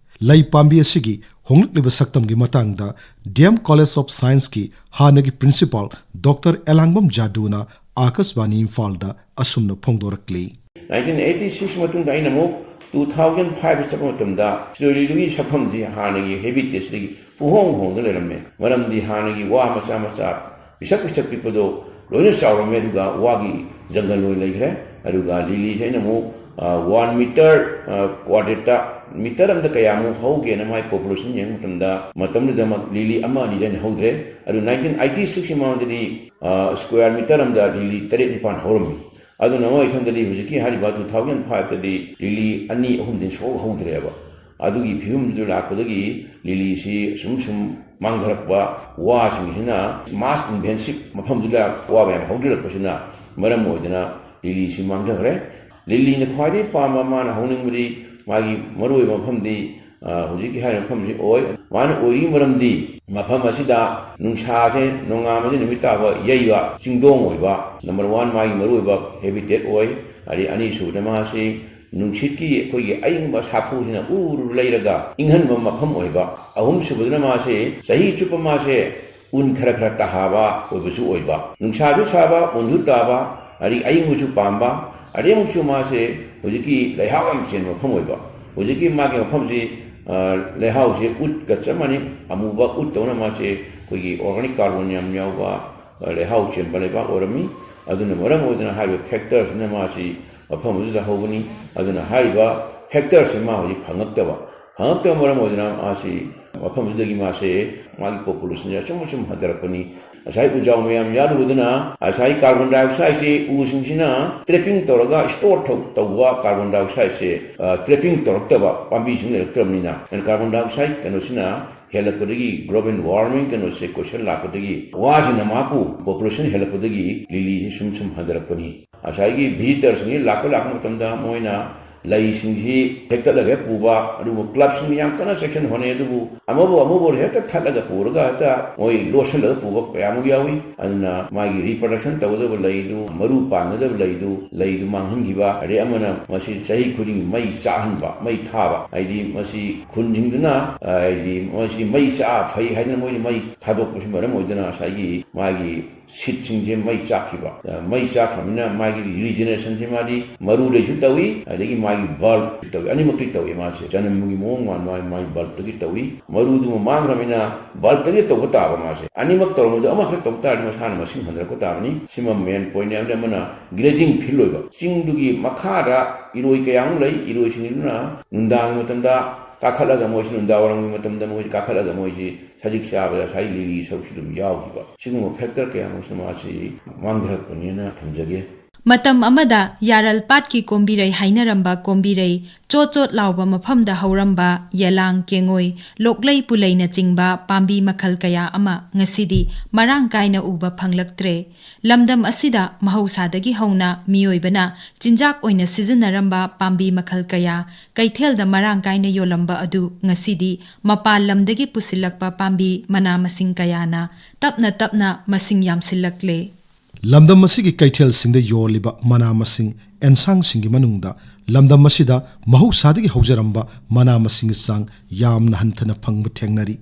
ꯂꯩ ꯄꯥꯝꯕꯤ ꯑꯁꯤꯒꯤ ꯍꯣꯡꯂꯛꯂꯤꯕ ꯁꯛꯇꯝꯒꯤ ꯃꯇꯥꯡꯗ ꯗꯤ ꯑꯦꯝ ꯀꯣꯂꯦꯖ ꯑꯣꯐ ꯁꯥꯏꯟꯁꯀꯤ ꯍꯥꯟꯅꯒꯤ ꯄ꯭ꯔꯤꯟꯁꯤꯄꯥꯜ ꯗꯣꯛꯇꯔ ꯑꯦꯂꯥꯡꯕꯝ ꯖꯥꯗꯨꯅ ꯑꯥꯀꯥꯁꯕꯥꯅꯤ ꯏꯝꯐꯥꯜꯗ ꯑꯁꯨꯝꯅ ꯐꯣꯡꯗꯣꯔꯛꯂꯤ꯫ ꯅꯥꯏꯟꯇꯤꯟ ꯑꯩꯠꯇꯤ ꯁꯤꯛꯁ ꯃꯇꯨꯡꯗ ꯑꯩꯅ ꯑꯃꯨꯛ ꯇꯨ ꯊꯥꯎꯖꯟ ꯐꯥꯏꯚꯇ ꯆꯠꯄ ꯃꯇꯝꯗ ꯁꯤꯔꯣꯏ ꯂꯤꯂꯤꯒꯤ ꯁꯛꯐꯝꯁꯤ ꯍꯥꯟꯅꯒꯤ ꯍꯦꯕꯤꯇꯦꯠꯁꯤꯗꯒꯤ ꯄꯨꯍꯣꯡ ꯍꯣꯡꯗ ꯂꯩꯔꯝꯃꯦ꯫ ꯃꯔꯝꯗꯤ ꯍꯥꯟꯅꯒꯤ ꯋꯥ ꯃꯆꯥ ꯃꯆꯥ ꯄꯤꯁꯛ ꯄꯤꯁꯛ ꯄꯤꯛꯄꯗꯣ ꯂꯣꯏꯅ ꯆꯥꯎꯔꯝꯃꯦ, ꯑꯗꯨꯒ ꯋꯥꯒꯤ ꯖꯪꯒꯜ ꯑꯣꯏꯅ ꯂꯩꯈ꯭ꯔꯦ꯫ ꯑꯗꯨꯒ ꯂꯤꯂꯤꯁꯦ ꯑꯩꯅ ꯑꯃꯨꯛ, ꯑ, ꯋꯥꯟ ꯃꯤꯇꯔ, ꯑ, ꯀ꯭ꯋꯥꯗ꯭ꯔꯦꯠꯇ ꯃꯤꯇꯔ ꯑꯃꯗ ꯀꯌꯥꯃꯨꯛ ꯍꯧꯒꯦꯅ ꯃꯥꯏ ꯄꯣꯄꯨꯂꯦꯁꯟ ꯌꯦꯡꯕ ꯃꯇꯝꯗ, ꯃꯇꯝꯗꯨꯗ ꯃꯛ ꯂꯤꯂꯤ ꯑꯃ ꯑꯅꯤꯗ ꯍꯦꯟꯅ ꯍꯧꯗ꯭ꯔꯦ꯫ ꯑꯗꯨ ꯅꯥꯏꯟꯇꯤꯟ ꯑꯩꯠꯇꯤ ꯁꯤꯛꯁꯀꯤ ꯃꯃꯥꯡꯗꯗꯤ, ꯑ, ꯁ꯭ꯀ꯭ꯋꯦꯔ ꯃꯤꯇꯔ ꯑꯃꯗ ꯂꯤꯂꯤ ꯇꯔꯦꯠ ꯅꯤꯄꯥꯟ ꯍꯧꯔꯝꯃꯤ꯫ ꯑꯗꯨꯅ ꯃꯣꯏ ꯏꯊꯪꯗꯗꯤ ꯍꯧꯖꯤꯛꯀꯤ ꯍꯥꯏꯔꯤꯕ ꯇꯨ ꯊꯥꯎꯖꯟ ꯐꯥꯏꯚꯇꯗꯤ ꯂꯤꯂꯤ ꯑꯅꯤ ꯑꯍꯨꯝꯗꯤ ꯁꯣꯛ ꯍꯧꯗ꯭ꯔꯦꯕ꯫ ꯑꯗꯨꯒꯤ ꯐꯤꯕꯝꯗꯨ ꯂꯥꯛꯄꯗꯒꯤ ꯂꯤꯂꯤꯁꯤ ꯁꯨꯝ ꯁꯨꯝ ꯃꯥꯡꯊꯔꯛꯄ, ꯋꯥꯁꯤꯡꯁꯤꯅ ꯃꯥꯁ ꯏꯟꯚꯦꯟꯁꯤꯞ ꯃꯐꯝꯗꯨꯗ ꯋꯥ ꯃꯌꯥꯝ ꯍꯧꯗꯔꯛꯄꯁꯤꯅ ꯃꯔꯝ ꯑꯣꯏꯗꯅ ꯂꯤꯂꯤꯁꯤ ꯃꯥꯡꯊꯈ꯭ꯔꯦ꯫ ꯂꯤꯂꯤꯅ ꯈ꯭ꯋꯥꯏꯗꯒꯤ ꯄꯥꯝꯕ, ꯃꯥꯅ ꯍꯧꯅꯤꯡꯕꯗꯤ, ꯃꯥꯒꯤ ꯃꯔꯨꯑꯣꯏꯕ ꯃꯐꯝꯗꯤ, ꯑ, ꯍꯧꯖꯤꯛꯀꯤ ꯍꯥꯏꯔꯤꯕ ꯃꯐꯝꯁꯤ ꯑꯣꯏ꯫ ꯃꯥꯅ ꯑꯣꯏꯔꯤꯕ ꯃꯔꯝꯗꯤ ꯃꯐꯝ ꯑꯁꯤꯗ ꯅꯨꯡꯁꯥꯁꯦ ꯅꯣꯡꯉꯥꯟꯕꯗꯒꯤ ꯅꯨꯃꯤꯠ ꯇꯥꯕ ꯌꯩꯕ ꯆꯤꯡꯗꯣꯡ ꯑꯣꯏꯕ, ꯅꯝꯕꯔ ꯋꯥꯟ, ꯃꯥꯒꯤ ꯃꯔꯨꯑꯣꯏꯕ ꯍꯦꯕꯤꯇꯦꯠ ꯑꯣꯏ꯫ ꯑꯗꯩ ꯑꯅꯤꯁꯨꯕꯗ ꯃꯥꯁꯤ ꯅꯨꯡꯁꯤꯠꯀꯤ ꯑꯩꯈꯣꯏꯒꯤ ꯑꯏꯪꯕ ꯁꯥꯐꯨꯁꯤꯅ ꯎꯔꯨ ꯂꯩꯔꯒ ꯏꯪꯍꯟꯕ ꯃꯐꯝ ꯑꯣꯏꯕ꯫ ꯑꯍꯨꯝꯁꯨꯕꯗꯅ ꯃꯥꯁꯦ ꯆꯍꯤ ꯆꯨꯞꯄ ꯃꯥꯁꯦ ꯎꯟ ꯈꯔ ꯈꯔ ꯇꯥꯍꯥꯕ ꯑꯣꯏꯕꯁꯨ ꯑꯣꯏꯕ꯫ ꯅꯨꯡꯁꯥꯁꯨ ꯁꯥꯕ, ꯎꯟꯁꯨ ꯇꯥꯕ, ꯑꯗꯒꯤ ꯑꯏꯪꯕꯁꯨ ꯄꯥꯝꯕ, ꯑꯗꯩ ꯑꯃꯨꯛꯁꯨ ꯃꯥꯁꯦ ꯍꯧꯖꯤꯛꯀꯤ ꯂꯩꯍꯥꯎ ꯌꯥꯝ ꯆꯦꯟꯕ ꯃꯐꯝ ꯑꯣꯏꯕ꯫ ꯍꯧꯖꯤꯛꯀꯤ ꯃꯥꯒꯤ ꯃꯐꯝꯁꯤ, ꯑ, ꯂꯩꯍꯥꯎꯁꯦ ꯎꯠꯀ ꯆꯞ ꯃꯥꯟꯅꯩ, ꯑꯃꯨꯕ ꯎꯠꯇꯧꯅ ꯃꯥꯁꯦ ꯑꯩꯈꯣꯏꯒꯤ organic carbon ꯌꯥꯝ ꯌꯥꯎꯕ, ꯑ, ꯂꯩꯍꯥꯎ ꯆꯦꯟꯕ ꯂꯩꯕꯥꯛ ꯑꯣꯏꯔꯝꯃꯤ꯫ ꯑꯗꯨꯅ ꯃꯔꯝ ꯑꯣꯏꯗꯨꯅ ꯍꯥꯏꯔꯤꯕ ꯐꯦꯛꯇꯔꯁꯤꯅ ꯃꯥꯁꯤ ꯃꯐꯝ ꯑꯗꯨꯗ ꯍꯧꯕꯅꯤ꯫ ꯑꯗꯨꯅ ꯍꯥꯏꯔꯤꯕ ꯐꯦꯛꯇꯔꯁꯤ ꯃꯥ ꯍꯧꯖꯤꯛ ꯐꯪꯉꯛꯇꯕ, ꯐꯪꯉꯛꯇꯕ ꯃꯔꯝ ꯑꯣꯏꯗꯨꯅ ꯃꯥꯁꯤ ꯃꯐꯝ ꯑꯗꯨꯗꯒꯤ ꯃꯥꯁꯦ ꯃꯥꯒꯤ ꯄꯣꯄꯨꯂꯦꯁꯟꯁꯦ ꯑꯁꯨꯝ ꯑꯁꯨꯝ ꯍꯟꯊꯔꯛꯄꯅꯤ꯫ ꯉꯁꯥꯏ ꯎꯖꯥꯎ ꯃꯌꯥꯝ ꯌꯥꯜꯂꯨꯕꯗꯨꯅ ꯉꯁꯥꯏ ꯀꯥꯔꯕꯣꯟ ꯗꯥꯏꯑꯣꯛꯁꯥꯏꯗꯁꯤ ꯎꯁꯤꯡꯁꯤꯅ ꯇ꯭ꯔꯦꯄꯤꯡ ꯇꯧꯔꯒ ꯁ꯭ꯇꯣꯔ ꯇꯧ-, ꯇꯧꯕ ꯀꯥꯔꯕꯣꯟ ꯗꯥꯏꯑꯣꯛꯁꯥꯏꯗꯁꯦ, ꯑ, ꯇ꯭ꯔꯦꯄꯤꯡ ꯇꯧꯔꯛꯇꯕ, ꯄꯥꯝꯕꯤꯁꯤꯡ ꯂꯩꯔꯛꯇ꯭ꯔꯕꯅꯤꯅ꯫ ꯑꯗꯨꯅ ꯀꯥꯔꯕꯣꯟ ꯗꯥꯏꯑꯣꯛꯁꯥꯏꯗ ꯀꯩꯅꯣꯁꯤꯅ ꯍꯦꯜꯂꯛꯄꯗꯒꯤ, ꯒ꯭ꯂꯣꯕꯦꯜ ꯋꯥꯔꯃꯤꯡ ꯀꯩꯅꯣꯁꯦ ꯀꯣꯏꯁꯟ ꯂꯥꯛꯄꯗꯒꯤ, ꯋꯥꯁꯤꯅ ꯃꯍꯥꯛꯄꯨ ꯄꯣꯄꯨꯂꯦꯁꯟ ꯍꯦꯜꯂꯛꯄꯗꯒꯤ ꯂꯤꯂꯤꯁꯤ ꯁꯨꯝ ꯁꯨꯝ ꯍꯟꯊꯔꯛꯄꯅꯤ꯫ ꯉꯁꯥꯏꯒꯤ ꯚꯤꯖꯤꯇꯔꯁꯤꯡꯁꯤ ꯂꯥꯛꯄ, ꯂꯥꯛꯄ ꯃꯇꯝꯗ ꯃꯣꯏꯅ ꯂꯩꯁꯤꯡꯁꯤ ꯍꯦꯛꯇꯠꯂꯒ ꯍꯦꯛ ꯄꯨꯕ, ꯑꯗꯨꯕꯨ ꯀ꯭ꯂꯕꯁꯤꯡꯅ ꯌꯥꯝ ꯀꯟꯅ ꯆꯦꯛꯁꯤꯟ ꯍꯣꯠꯅꯩ, ꯑꯗꯨꯕꯨ ꯑꯃꯕꯨ ꯑꯃꯕꯨ ꯍꯦꯛꯇ ꯊꯠꯂꯒ ꯄꯨꯔꯒ ꯍꯦꯛꯇ ꯃꯣꯏ ꯂꯣꯠꯁꯤꯜꯂꯒ ꯄꯨꯕ ꯀꯌꯥꯃꯨꯛ ꯌꯥꯎꯏ꯫ ꯑꯗꯨꯅ ꯃꯥꯒꯤ ꯔꯤꯄ꯭ꯔꯗꯛꯁꯟ ꯇꯧꯒꯗꯕ ꯂꯩꯗꯨ, ꯃꯔꯨ ꯄꯥꯟꯒꯗꯕ ꯂꯩꯗꯨ, ꯂꯩꯗꯨ ꯃꯥꯡꯍꯟꯈꯤꯕ, ꯑꯗꯩ ꯑꯃꯅ ꯃꯁꯤ ꯆꯍꯤ ꯈꯨꯗꯤꯡꯒꯤ ꯃꯩ ꯆꯥꯍꯟꯕ, ꯃꯩ ꯊꯥꯕ, ꯍꯥꯏꯗꯤ ꯃꯁꯤ ꯈꯨꯟꯁꯤꯡꯗꯨꯅ, ꯍꯥꯏꯗꯤ ꯃꯁꯤ ꯃꯩ ꯆꯥ ꯐꯩ ꯍꯥꯏꯗꯅ ꯃꯣꯏꯅ ꯃꯩ ꯊꯥꯗꯣꯛꯄꯁꯤ ꯃꯔꯝ ꯑꯣꯏꯗꯨꯅ ꯉꯁꯥꯏꯒꯤ ꯃꯥꯒꯤ ꯁꯤꯠꯁꯤꯡꯁꯦ ꯃꯩ ꯆꯥꯛꯈꯤꯕ꯫ ꯑ, ꯃꯩ ꯆꯥꯛꯈ꯭ꯔꯕꯅꯤꯅ ꯃꯥꯒꯤ ꯔꯤꯖꯦꯅꯦꯔꯦꯁꯟꯁꯦ ꯃꯥꯗꯤ ꯃꯔꯨꯗꯩꯁꯨ ꯇꯧꯏ, ꯑꯗꯒꯤ ꯃꯥꯒꯤ ꯕꯜꯕ ꯇꯧꯏ, ꯑꯅꯤꯃꯛꯇꯤ ꯇꯧꯏ꯫ ꯃꯥꯁꯦ ꯆꯅꯝꯒꯤ ꯃꯑꯣꯡ ꯃꯥꯟꯕ ꯃꯥꯒꯤ ꯕꯜꯕꯇꯒꯤ ꯇꯧꯏ꯫ ꯃꯔꯨꯗꯨꯃ ꯃꯥꯡꯈ꯭ꯔꯕꯅꯤꯅ ꯕꯜꯕꯇꯒꯤ ꯇꯧꯕ ꯇꯥꯕ꯫ ꯃꯥꯁꯦ ꯑꯅꯤꯃꯛ ꯇꯧꯔꯝꯕꯗꯣ ꯑꯃꯈꯛ ꯇꯧꯕ ꯇꯥꯔꯗꯤ ꯃꯁꯥꯅ ꯃꯁꯤꯡ ꯍꯟꯊꯔꯛꯄ ꯇꯥꯕꯅꯤ꯫ ꯁꯤꯃ ꯃꯦꯟ ꯄꯣꯏꯟꯅꯤ꯫ ꯑꯃꯗꯤ ꯑꯃꯅ ꯒ꯭ꯔꯦꯖꯤꯡ ꯐꯤꯜ ꯑꯣꯏꯕ, ꯆꯤꯡꯗꯨꯒꯤ ꯃꯈꯥꯗ ꯏꯔꯣꯏ ꯀꯌꯥ ꯑꯃ ꯂꯩ꯫ ꯏꯔꯣꯏꯁꯤꯡꯗꯨꯅ ꯅꯨꯡꯗꯥꯡꯒꯤ ꯃꯇꯝꯗ ꯀꯥꯈꯠꯂꯒ ꯃꯣꯏꯁꯤ, ꯅꯨꯡꯗꯥꯡ ꯋꯥꯏꯔꯝꯒꯤ ꯃꯇꯝꯗ ꯃꯣꯏꯁꯤ ꯀꯥꯈꯠꯂꯒ ꯃꯣꯏꯁꯤ ꯁꯖꯤꯛ ꯆꯥꯕꯗ ꯉꯁꯥꯏ ꯂꯤꯂꯤ ꯁꯔꯨꯛꯁꯤ ꯑꯗꯨꯝ ꯌꯥꯎꯈꯤꯕ꯫ ꯁꯤꯒꯨꯝꯕ ꯐꯦꯛꯇꯔ ꯀꯌꯥ ꯑꯃꯁꯨ ꯃꯥꯁꯤ ꯃꯥꯡꯊꯔꯛꯄꯅꯦꯅ ꯊꯝꯖꯒꯦ꯫ ꯃꯇꯝ ꯑꯃꯗ ꯌꯥꯔꯜ ꯄꯥꯠꯀꯤ ꯀꯣꯝꯕꯤꯔꯩ ꯍꯥꯏꯅꯔꯝꯕ ꯀꯣꯝꯕꯤꯔꯩ, ꯆꯣꯠ ꯆꯣꯠ ꯂꯥꯎꯕ ꯃꯐꯝꯗ ꯍꯧꯔꯝꯕ ꯌꯦꯂꯥꯡ ꯀꯦꯡꯉꯣꯏ, ꯂꯣꯛꯂꯩ ꯄꯨꯂꯩꯅꯆꯤꯡꯕ ꯄꯥꯝꯕꯤ ꯃꯈꯜ ꯀꯌꯥ ꯑꯃ ꯉꯁꯤꯗꯤ ꯃꯔꯥꯡ ꯀꯥꯏꯅ ꯎꯕ ꯐꯪꯂꯛꯇ꯭ꯔꯦ꯫ ꯂꯝꯗꯝ ꯑꯁꯤꯗ ꯃꯍꯧꯁꯥꯗꯒꯤ ꯍꯧꯅ ꯃꯤꯑꯣꯏꯕꯅ ꯆꯤꯟꯖꯥꯛ ꯑꯣꯏꯅ ꯁꯤꯖꯤꯟꯅꯔꯝꯕ ꯄꯥꯝꯕꯤ ꯃꯈꯜ ꯀꯌꯥ ꯀꯩꯊꯦꯜꯗ ꯃꯔꯥꯡ ꯀꯥꯏꯅ ꯌꯣꯜꯂꯝꯕ ꯑꯗꯨ ꯉꯁꯤꯗꯤ ꯃꯄꯥꯟ ꯂꯝꯗꯒꯤ ꯄꯨꯁꯤꯜꯂꯛꯄ ꯄꯥꯝꯕꯤ ꯃꯅꯥ ꯃꯁꯤꯡ ꯀꯌꯥꯅ ꯇꯞꯅ ꯇꯞꯅ ꯃꯁꯤꯡ ꯌꯥꯝꯁꯤꯜꯂꯛꯂꯦ꯫ ꯂꯝꯗꯝ ꯑꯁꯤꯒꯤ ꯀꯩꯊꯦꯜꯁꯤꯡꯗ ꯌꯣꯜꯂꯤꯕ ꯃꯅꯥ ꯃꯁꯤꯡ, ꯑꯦꯟꯁꯥꯡꯁꯤꯡꯒꯤ ꯃꯅꯨꯡꯗ ꯂꯝꯗꯝ ꯑꯁꯤꯗ ꯃꯍꯧꯁꯥꯗꯒꯤ ꯍꯧꯖꯔꯝꯕ ꯃꯅꯥ ꯃꯁꯤꯡꯒꯤ ꯆꯥꯡ ꯌꯥꯝꯅ ꯍꯟꯊꯅ ꯐꯪꯕ ꯊꯦꯡꯅꯔꯤ꯫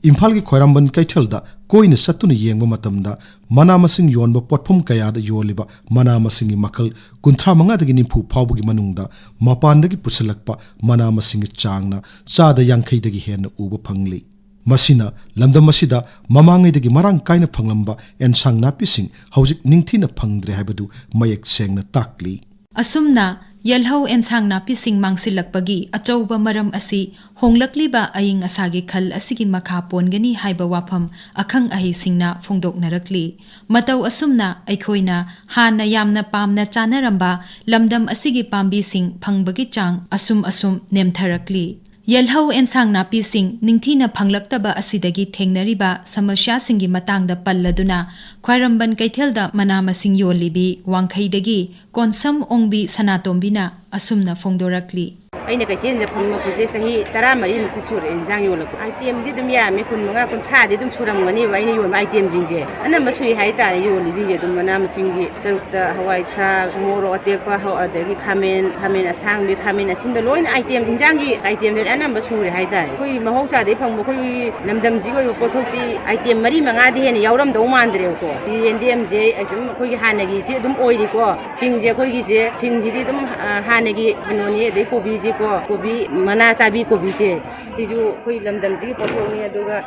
ꯏꯝꯐꯥꯜꯒꯤ ꯈ꯭ꯋꯥꯏꯔꯝꯕꯟ ꯀꯩꯊꯦꯜꯗ ꯀꯣꯏꯅ ꯆꯠꯇꯨꯅ ꯌꯦꯡꯕ ꯃꯇꯝꯗ, ꯃꯅꯥ ꯃꯁꯤꯡ ꯌꯣꯟꯕ ꯄꯣꯠꯐꯝ ꯀꯌꯥꯗ ꯌꯣꯜꯂꯤꯕ ꯃꯅꯥ ꯃꯁꯤꯡꯒꯤ ꯃꯈꯜ ꯀꯨꯟꯊ꯭ꯔꯥ ꯃꯉꯥꯗꯒꯤ ꯅꯤꯐꯨ ꯐꯥꯎꯕꯒꯤ ꯃꯅꯨꯡꯗ ꯃꯄꯥꯟꯗꯒꯤ ꯄꯨꯁꯤꯜꯂꯛꯄ ꯃꯅꯥ ꯃꯁꯤꯡꯒꯤ ꯆꯥꯡꯅ ꯆꯥꯗ ꯌꯥꯡꯈꯩꯗꯒꯤ ꯍꯦꯟꯅ ꯎꯕ ꯐꯪꯂꯤ꯫ ꯃꯁꯤꯅ ꯂꯝꯗꯝ ꯑꯁꯤꯗ ꯃꯃꯥꯡꯉꯩꯗꯒꯤ ꯃꯔꯥꯡ ꯀꯥꯏꯅ ꯐꯪꯂꯝꯕ ꯑꯦꯟꯁꯥꯡ ꯅꯥꯄꯤꯁꯤꯡ ꯍꯧꯖꯤꯛ ꯅꯤꯡꯊꯤꯅ ꯐꯪꯗ꯭ꯔꯦ ꯍꯥꯏꯕꯗꯨ ꯃꯌꯦꯛ ꯁꯦꯡꯅ ꯇꯥꯛꯂꯤ꯫ ꯑꯁꯨꯝꯅ ꯌꯦꯜꯍꯧ ꯑꯦꯟꯁꯥꯡ ꯅꯥꯄꯤꯁꯤꯡ ꯃꯥꯡꯁꯤꯜꯂꯛꯄꯒꯤ ꯑꯆꯧꯕ ꯃꯔꯝ ꯑꯁꯤ ꯍꯣꯡꯂꯛꯂꯤꯕ ꯑꯏꯪ ꯑꯁꯥꯒꯤ ꯈꯜ ꯑꯁꯤꯒꯤ ꯃꯈꯥ ꯄꯣꯟꯒꯅꯤ ꯍꯥꯏꯕ ꯋꯥꯐꯝ ꯑꯈꯪ ꯑꯍꯩꯁꯤꯡꯅ ꯐꯣꯡꯗꯣꯛꯅꯔꯛꯂꯤ꯫ ꯃꯇꯧ ꯑꯁꯨꯝꯅ ꯑꯩꯈꯣꯏꯅ ꯍꯥꯟꯅ ꯌꯥꯝꯅ ꯄꯥꯝꯅ ꯆꯥꯅꯔꯝꯕ ꯂꯝꯗꯝ ꯑꯁꯤꯒꯤ ꯄꯥꯝꯕꯤꯁꯤꯡ ꯐꯪꯕꯒꯤ ꯆꯥꯡ ꯑꯁꯨꯝ ꯑꯁꯨꯝ ꯅꯦꯝꯊꯔꯛꯂꯤ꯫ ꯌꯦꯜꯍꯧ ꯑꯦꯟꯁꯥꯡ ꯅꯥꯄꯤꯁꯤꯡ ꯅꯤꯡꯊꯤꯅ ꯐꯪꯂꯛꯇꯕ ꯑꯁꯤꯗꯒꯤ ꯊꯦꯡꯅꯔꯤꯕ ꯁꯃꯁ꯭ꯌꯥꯁꯤꯡꯒꯤ ꯃꯇꯥꯡꯗ ꯄꯜꯂꯗꯨꯅ, ꯈ꯭ꯋꯥꯏꯔꯝꯕꯟ ꯀꯩꯊꯦꯜꯗ ꯃꯅꯥ ꯃꯁꯤꯡ ꯌꯣꯜꯂꯤꯕꯤ ꯋꯥꯡꯈꯩꯗꯒꯤ ꯀꯣꯟꯁꯝ ꯑꯣꯡꯕꯤ ꯁꯅꯥꯇꯣꯝꯕꯤꯅ ꯑꯁꯨꯝꯅ ꯐꯣꯡꯗꯣꯔꯛꯂꯤ꯫ ꯑꯩꯅ ꯀꯩꯊꯦꯜꯗ ꯐꯝꯃꯛꯄꯁꯦ ꯆꯍꯤ ꯇꯔꯥꯃꯔꯤꯃꯨꯛꯇꯤ ꯁꯨꯔꯛꯑꯦ ꯏꯟꯖꯥꯡ ꯌꯣꯜꯂꯛꯄ꯫ ꯑꯥꯏꯇꯦꯝꯗꯤ ꯑꯗꯨꯝ ꯌꯥꯝꯃꯤ, ꯀꯨꯟ ꯃꯉꯥ ꯀꯨꯟꯊ꯭ꯔꯥꯗꯤ ꯑꯗꯨꯝ ꯁꯨꯔꯝꯒꯅꯤꯕ ꯑꯩꯅ ꯌꯣꯟꯕ ꯑꯥꯏꯇꯦꯝꯁꯤꯡꯁꯦ꯫ ꯑꯅꯝꯕ ꯁꯨꯏ ꯍꯥꯏꯇꯥꯔꯦ ꯌꯣꯜꯂꯤꯁꯤꯡꯁꯦ꯫ ꯑꯗꯨꯝ ꯃꯅꯥ ꯃꯁꯤꯡꯒꯤ ꯁꯔꯨꯛꯇ ꯍꯋꯥꯏ ꯊ꯭ꯔꯥꯛ, ꯃꯣꯔꯣꯛ ꯑꯇꯦꯛꯄ, ꯍꯧ-, ꯑꯗꯒꯤ ꯈꯥꯃꯦꯟ, ꯈꯥꯃꯦꯟ ꯑꯁꯥꯡꯕꯤ, ꯈꯥꯃꯦꯟ ꯑꯁꯤꯟꯕ, ꯂꯣꯏꯅ ꯑꯥꯏꯇꯦꯝ, ꯏꯟꯖꯥꯡꯒꯤ ꯑꯥꯏꯇꯦꯝꯗꯗꯤ ꯑꯅꯝꯕ ꯁꯨꯔꯦ ꯍꯥꯏꯇꯥꯔꯦ꯫ ꯑꯩꯈꯣꯏꯒꯤ ꯃꯍꯧꯁꯥꯗꯒꯤ ꯐꯪꯕ ꯑꯩꯈꯣꯏꯒꯤ ꯂꯝꯗꯝꯁꯤꯒꯤ ꯑꯣꯏꯕ ꯄꯣꯠꯊꯣꯛꯇꯤ ꯑꯥꯏꯇꯦꯝ ꯃꯔꯤ ꯃꯉꯥꯗꯤ ꯍꯦꯟꯅ ꯌꯥꯎꯔꯝꯗꯧ ꯃꯥꯟꯗ꯭ꯔꯦꯕꯀꯣ꯫ ꯌꯦꯟꯗꯦꯝꯁꯦ ꯑꯗꯨꯝ ꯑꯩꯈꯣꯏꯒꯤ ꯍꯥꯟꯅꯒꯤꯁꯤ ꯑꯗꯨꯝ ꯑꯣꯏꯔꯤꯀꯣ꯫ ꯁꯤꯡꯁꯦ ꯑꯩꯈꯣꯏꯒꯤꯁꯦ, ꯁꯤꯡꯁꯤꯗꯤ ꯑꯗꯨꯝ, ꯑ, ꯍꯥꯟꯅꯒꯤ ꯀꯩꯅꯣꯅꯤ꯫ ꯑꯗꯩ ꯀꯣꯕꯤꯁꯦꯀꯣ, ꯀꯣꯕꯤ ꯃꯅꯥ ꯆꯥꯕꯤ ꯀꯣꯕꯤꯁꯦ, ꯁꯤꯁꯨ ꯑꯩꯈꯣꯏ ꯂꯝꯗꯝꯁꯤꯒꯤ ꯄꯣꯠꯊꯣꯛꯅꯤ꯫ ꯑꯗꯨꯒ,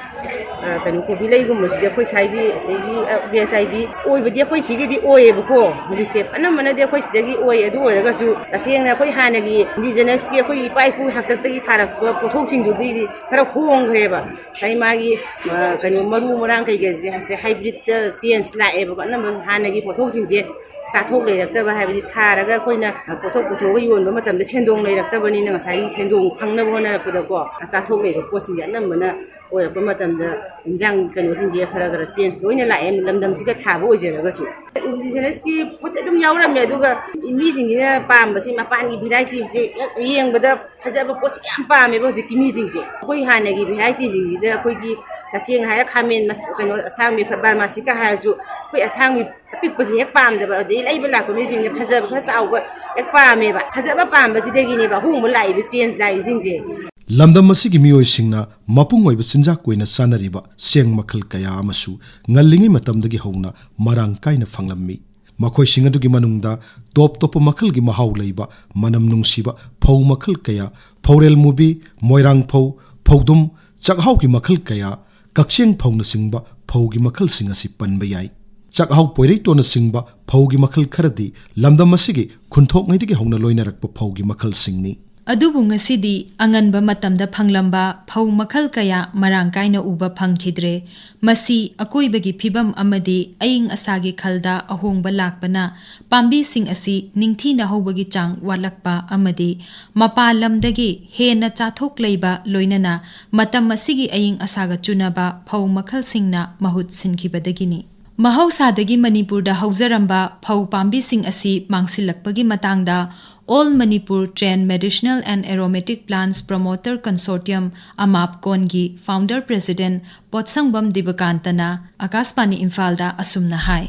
ꯑ, ꯀꯩꯅꯣ, ꯀꯣꯕꯤ ꯂꯩꯒꯨꯝꯕꯁꯤꯗꯤ ꯑꯩꯈꯣꯏ ꯁ꯭ꯋꯥꯏꯒꯤ, ꯑꯗꯒꯤ, ꯑ, ꯕꯦꯁ ꯍꯥꯏꯕꯤ ꯑꯣꯏꯕꯗꯤ ꯑꯩꯈꯣꯏ ꯁꯤꯒꯤꯗꯤ ꯑꯣꯏꯌꯦꯕꯀꯣ꯫ ꯍꯧꯖꯤꯛꯁꯦ ꯑꯅꯝꯕꯅꯗꯤ ꯑꯩꯈꯣꯏ ꯁꯤꯗꯒꯤ ꯑꯣꯏ꯫ ꯑꯗꯨ ꯑꯣꯏꯔꯒꯁꯨ ꯇꯁꯦꯡꯅ ꯑꯩꯈꯣꯏ ꯍꯥꯟꯅꯒꯤ ꯏꯟꯗꯤꯖꯤꯅꯁꯀꯤ ꯑꯩꯈꯣꯏꯒꯤ ꯏꯄꯥ ꯏꯄꯨ ꯍꯥꯛꯇꯛꯇꯒꯤ ꯊꯥꯔꯛꯄ ꯄꯣꯠꯊꯣꯛꯁꯤꯡꯗꯨꯗꯤ ꯈꯔ ꯍꯣꯡꯈ꯭ꯔꯦꯕ꯫ ꯉꯁꯥꯏ ꯃꯥꯒꯤ, ꯑ, ꯀꯩꯅꯣ, ꯃꯔꯨ ꯃꯔꯥꯡ ꯀꯩꯀꯩꯁꯦ ꯍꯥꯏꯕꯗꯤ ꯍꯥꯏꯕ꯭ꯔꯤꯠꯇ ꯆꯦꯟꯖ ꯂꯥꯛꯑꯦꯕꯀꯣ꯫ ꯑꯅꯝꯕ ꯍꯥꯟꯅꯒꯤ ꯄꯣꯠꯊꯣꯛꯁꯤꯡꯁꯦ ꯆꯥꯊꯣꯛ ꯂꯩꯔꯛꯇꯕ, ꯍꯥꯏꯕꯗꯤ ꯊꯥꯔꯒ ꯑꯩꯈꯣꯏꯅ ꯄꯣꯠꯊꯣꯛ ꯄꯨꯊꯣꯛꯑꯒ ꯌꯣꯟꯕ ꯃꯇꯝꯗ ꯁꯦꯟꯗꯣꯡ ꯂꯩꯔꯛꯇꯕꯅꯤꯅ ꯉꯁꯥꯏꯒꯤ ꯁꯦꯟꯗꯣꯡ ꯐꯪꯅꯕ ꯍꯣꯠꯅꯔꯛꯄꯗꯀꯣ, ꯆꯥꯊꯣꯛ ꯂꯩꯕ ꯄꯣꯠꯁꯤꯡꯁꯦ ꯑꯅꯝꯕꯅ ꯑꯣꯏꯔꯛꯄ ꯃꯇꯝꯗ ꯏꯟꯖꯥꯡ ꯀꯩꯅꯣꯁꯤꯡꯁꯦ ꯈꯔ ꯈꯔ ꯆꯦꯟꯖ ꯂꯣꯏꯅ ꯂꯥꯛꯑꯦ, ꯂꯝꯗꯝꯁꯤꯗ ꯊꯥꯕ ꯑꯣꯏꯖꯔꯒꯁꯨ꯫ ꯏꯟꯗꯤꯖꯤꯅꯁꯀꯤ ꯄꯣꯠꯇꯤ ꯑꯗꯨꯝ ꯌꯥꯎꯔꯝꯃꯦ, ꯑꯗꯨꯒ ꯃꯤꯁꯤꯡꯁꯤꯅ ꯄꯥꯝꯕꯁꯤ ꯃꯄꯥꯟꯒꯤ ꯚꯦꯔꯥꯏꯇꯤꯁꯦ ꯍꯦꯛ ꯌꯦꯡꯕꯗ ꯐꯖꯕ ꯄꯣꯠꯁꯤ ꯌꯥꯝ ꯄꯥꯝꯃꯦꯕ ꯍꯧꯖꯤꯛꯀꯤ ꯃꯤꯁꯤꯡꯁꯦ꯫ ꯑꯩꯈꯣꯏ ꯍꯥꯟꯅꯒꯤ ꯚꯦꯔꯥꯏꯇꯤꯁꯤꯡꯁꯤꯗ ꯑꯩꯈꯣꯏꯒꯤ ꯇꯁꯦꯡꯅ ꯍꯥꯏꯔ ꯈꯥꯃꯦꯟ ꯃꯁ-, ꯀꯩꯅꯣ ꯑꯁꯥꯡꯕꯤ ꯈ-, ꯕꯥꯔꯃꯥꯁꯤꯀꯥ ꯍꯥꯏꯔꯁꯨ ꯑꯩꯈꯣꯏ ꯑꯁꯥꯡꯕꯤ ꯑꯄꯤꯛꯄꯁꯦ ꯍꯦꯛ ꯄꯥꯝꯗꯕ, ꯑꯗꯩ ꯂꯩꯕ ꯂꯥꯛꯄ ꯃꯤꯁꯤꯡꯁꯦ ꯐꯖꯕ ꯈꯔ ꯆꯥꯎꯕ ꯍꯦꯛ ꯄꯥꯝꯃꯦꯕ꯫ ꯐꯖꯕ ꯄꯥꯝꯕꯁꯤꯗꯒꯤꯅꯦꯕ ꯑꯍꯣꯡꯕ ꯂꯥꯛꯏꯕ, ꯆꯦꯟꯖ ꯂꯥꯛꯏꯁꯤꯡꯁꯦ꯫ ꯂꯝꯗꯝ ꯑꯁꯤꯒꯤ ꯃꯤꯑꯣꯏꯁꯤꯡꯅ ꯃꯄꯨꯡ ꯑꯣꯏꯕ ꯆꯤꯟꯖꯥꯛ ꯑꯣꯏꯅ ꯆꯥꯅꯔꯤꯕ ꯆꯦꯡ ꯃꯈꯜ ꯀꯌꯥ ꯑꯃꯁꯨ ꯉꯜꯂꯤꯉꯩ ꯃꯇꯝꯗꯒꯤ ꯍꯧꯅ ꯃꯔꯥꯡ ꯀꯥꯏꯅ ꯐꯪꯂꯝꯃꯤ꯫ ꯃꯈꯣꯏꯁꯤꯡ ꯑꯗꯨꯒꯤ ꯃꯅꯨꯡꯗ ꯇꯣꯞ ꯇꯣꯞꯄ ꯃꯈꯜꯒꯤ ꯃꯍꯥꯎ ꯂꯩꯕ, ꯃꯅꯝ ꯅꯨꯡꯁꯤꯕ ꯐꯧ ꯃꯈꯜ ꯀꯌꯥ, ꯐꯧꯔꯦꯜ ꯃꯨꯕꯤ, ꯃꯣꯏꯔꯥꯡ ꯐꯧ, ꯐꯧꯗꯨꯝ, ꯆꯥꯛꯍꯥꯎꯒꯤ ꯃꯈꯜ ꯀꯌꯥ, ꯀꯛꯆꯦꯡ ꯐꯧꯅꯆꯤꯡꯕ ꯐꯧꯒꯤ ꯃꯈꯜꯁꯤꯡ ꯑꯁꯤ ꯄꯟꯕ ꯌꯥꯏ꯫ ꯆꯥꯛꯍꯥꯎ ꯄꯣꯏꯔꯩꯇꯣꯟꯅꯆꯤꯡꯕ ꯐꯧꯒꯤ ꯃꯈꯜ ꯈꯔꯗꯤ ꯂꯝꯗꯝ ꯑꯁꯤꯒꯤ ꯈꯨꯟꯊꯣꯛꯉꯩꯗꯒꯤ ꯍꯧꯅ ꯂꯣꯏꯅꯔꯛꯄ ꯐꯧꯒꯤ ꯃꯈꯜꯁꯤꯡꯅꯤ꯫ ꯑꯗꯨꯕꯨ ꯉꯁꯤꯗꯤ ꯑꯉꯟꯕ ꯃꯇꯝꯗ ꯐꯪꯂꯝꯕ ꯐꯧ ꯃꯈꯜ ꯀꯌꯥ ꯃꯔꯥꯡ ꯀꯥꯏꯅ ꯎꯕ ꯐꯪꯈꯤꯗ꯭ꯔꯦ꯫ ꯃꯁꯤ ꯑꯀꯣꯏꯕꯒꯤ ꯐꯤꯕꯝ ꯑꯃꯗꯤ ꯑꯏꯪ ꯑꯁꯥꯒꯤ ꯈꯜꯗ ꯑꯍꯣꯡꯕ ꯂꯥꯛꯄꯅ ꯄꯥꯝꯕꯤꯁꯤꯡ ꯑꯁꯤ ꯅꯤꯡꯊꯤꯅ ꯍꯧꯕꯒꯤ ꯆꯥꯡ ꯋꯥꯠꯂꯛꯄ ꯑꯃꯗꯤ ꯃꯄꯥꯟ ꯂꯝꯗꯒꯤ ꯍꯦꯟꯅ ꯆꯥꯊꯣꯛ ꯂꯩꯕ, ꯂꯣꯏꯅꯅ ꯃꯇꯝ ꯑꯁꯤꯒꯤ ꯑꯏꯪ ꯑꯁꯥꯒ ꯆꯨꯅꯕ ꯐꯧ ꯃꯈꯜꯁꯤꯡꯅ ꯃꯍꯨꯠ ꯁꯤꯟꯈꯤꯕꯗꯒꯤꯅꯤ꯫ ꯃꯍꯧꯁꯥꯗꯒꯤ ꯃꯅꯤꯄꯨꯔꯗ ꯍꯧꯖꯔꯝꯕ ꯐꯧ ꯄꯥꯝꯕꯤꯁꯤꯡ ꯑꯁꯤ ꯃꯥꯡꯁꯤꯜꯂꯛꯄꯒꯤ ꯃꯇꯥꯡꯗ All Manipur Trained Medicinal and Aromatic Plants Promoter Consortium, ꯑꯃꯥꯞꯀꯣꯟꯒꯤ founder president ꯄꯣꯠꯁꯪꯕꯝ ꯗꯤꯕꯀꯥꯟꯇꯅ ꯑꯀꯥꯁꯕꯥꯅꯤ ꯏꯝꯐꯥꯜꯗ ꯑꯁꯨꯝꯅ ꯍꯥꯏ꯫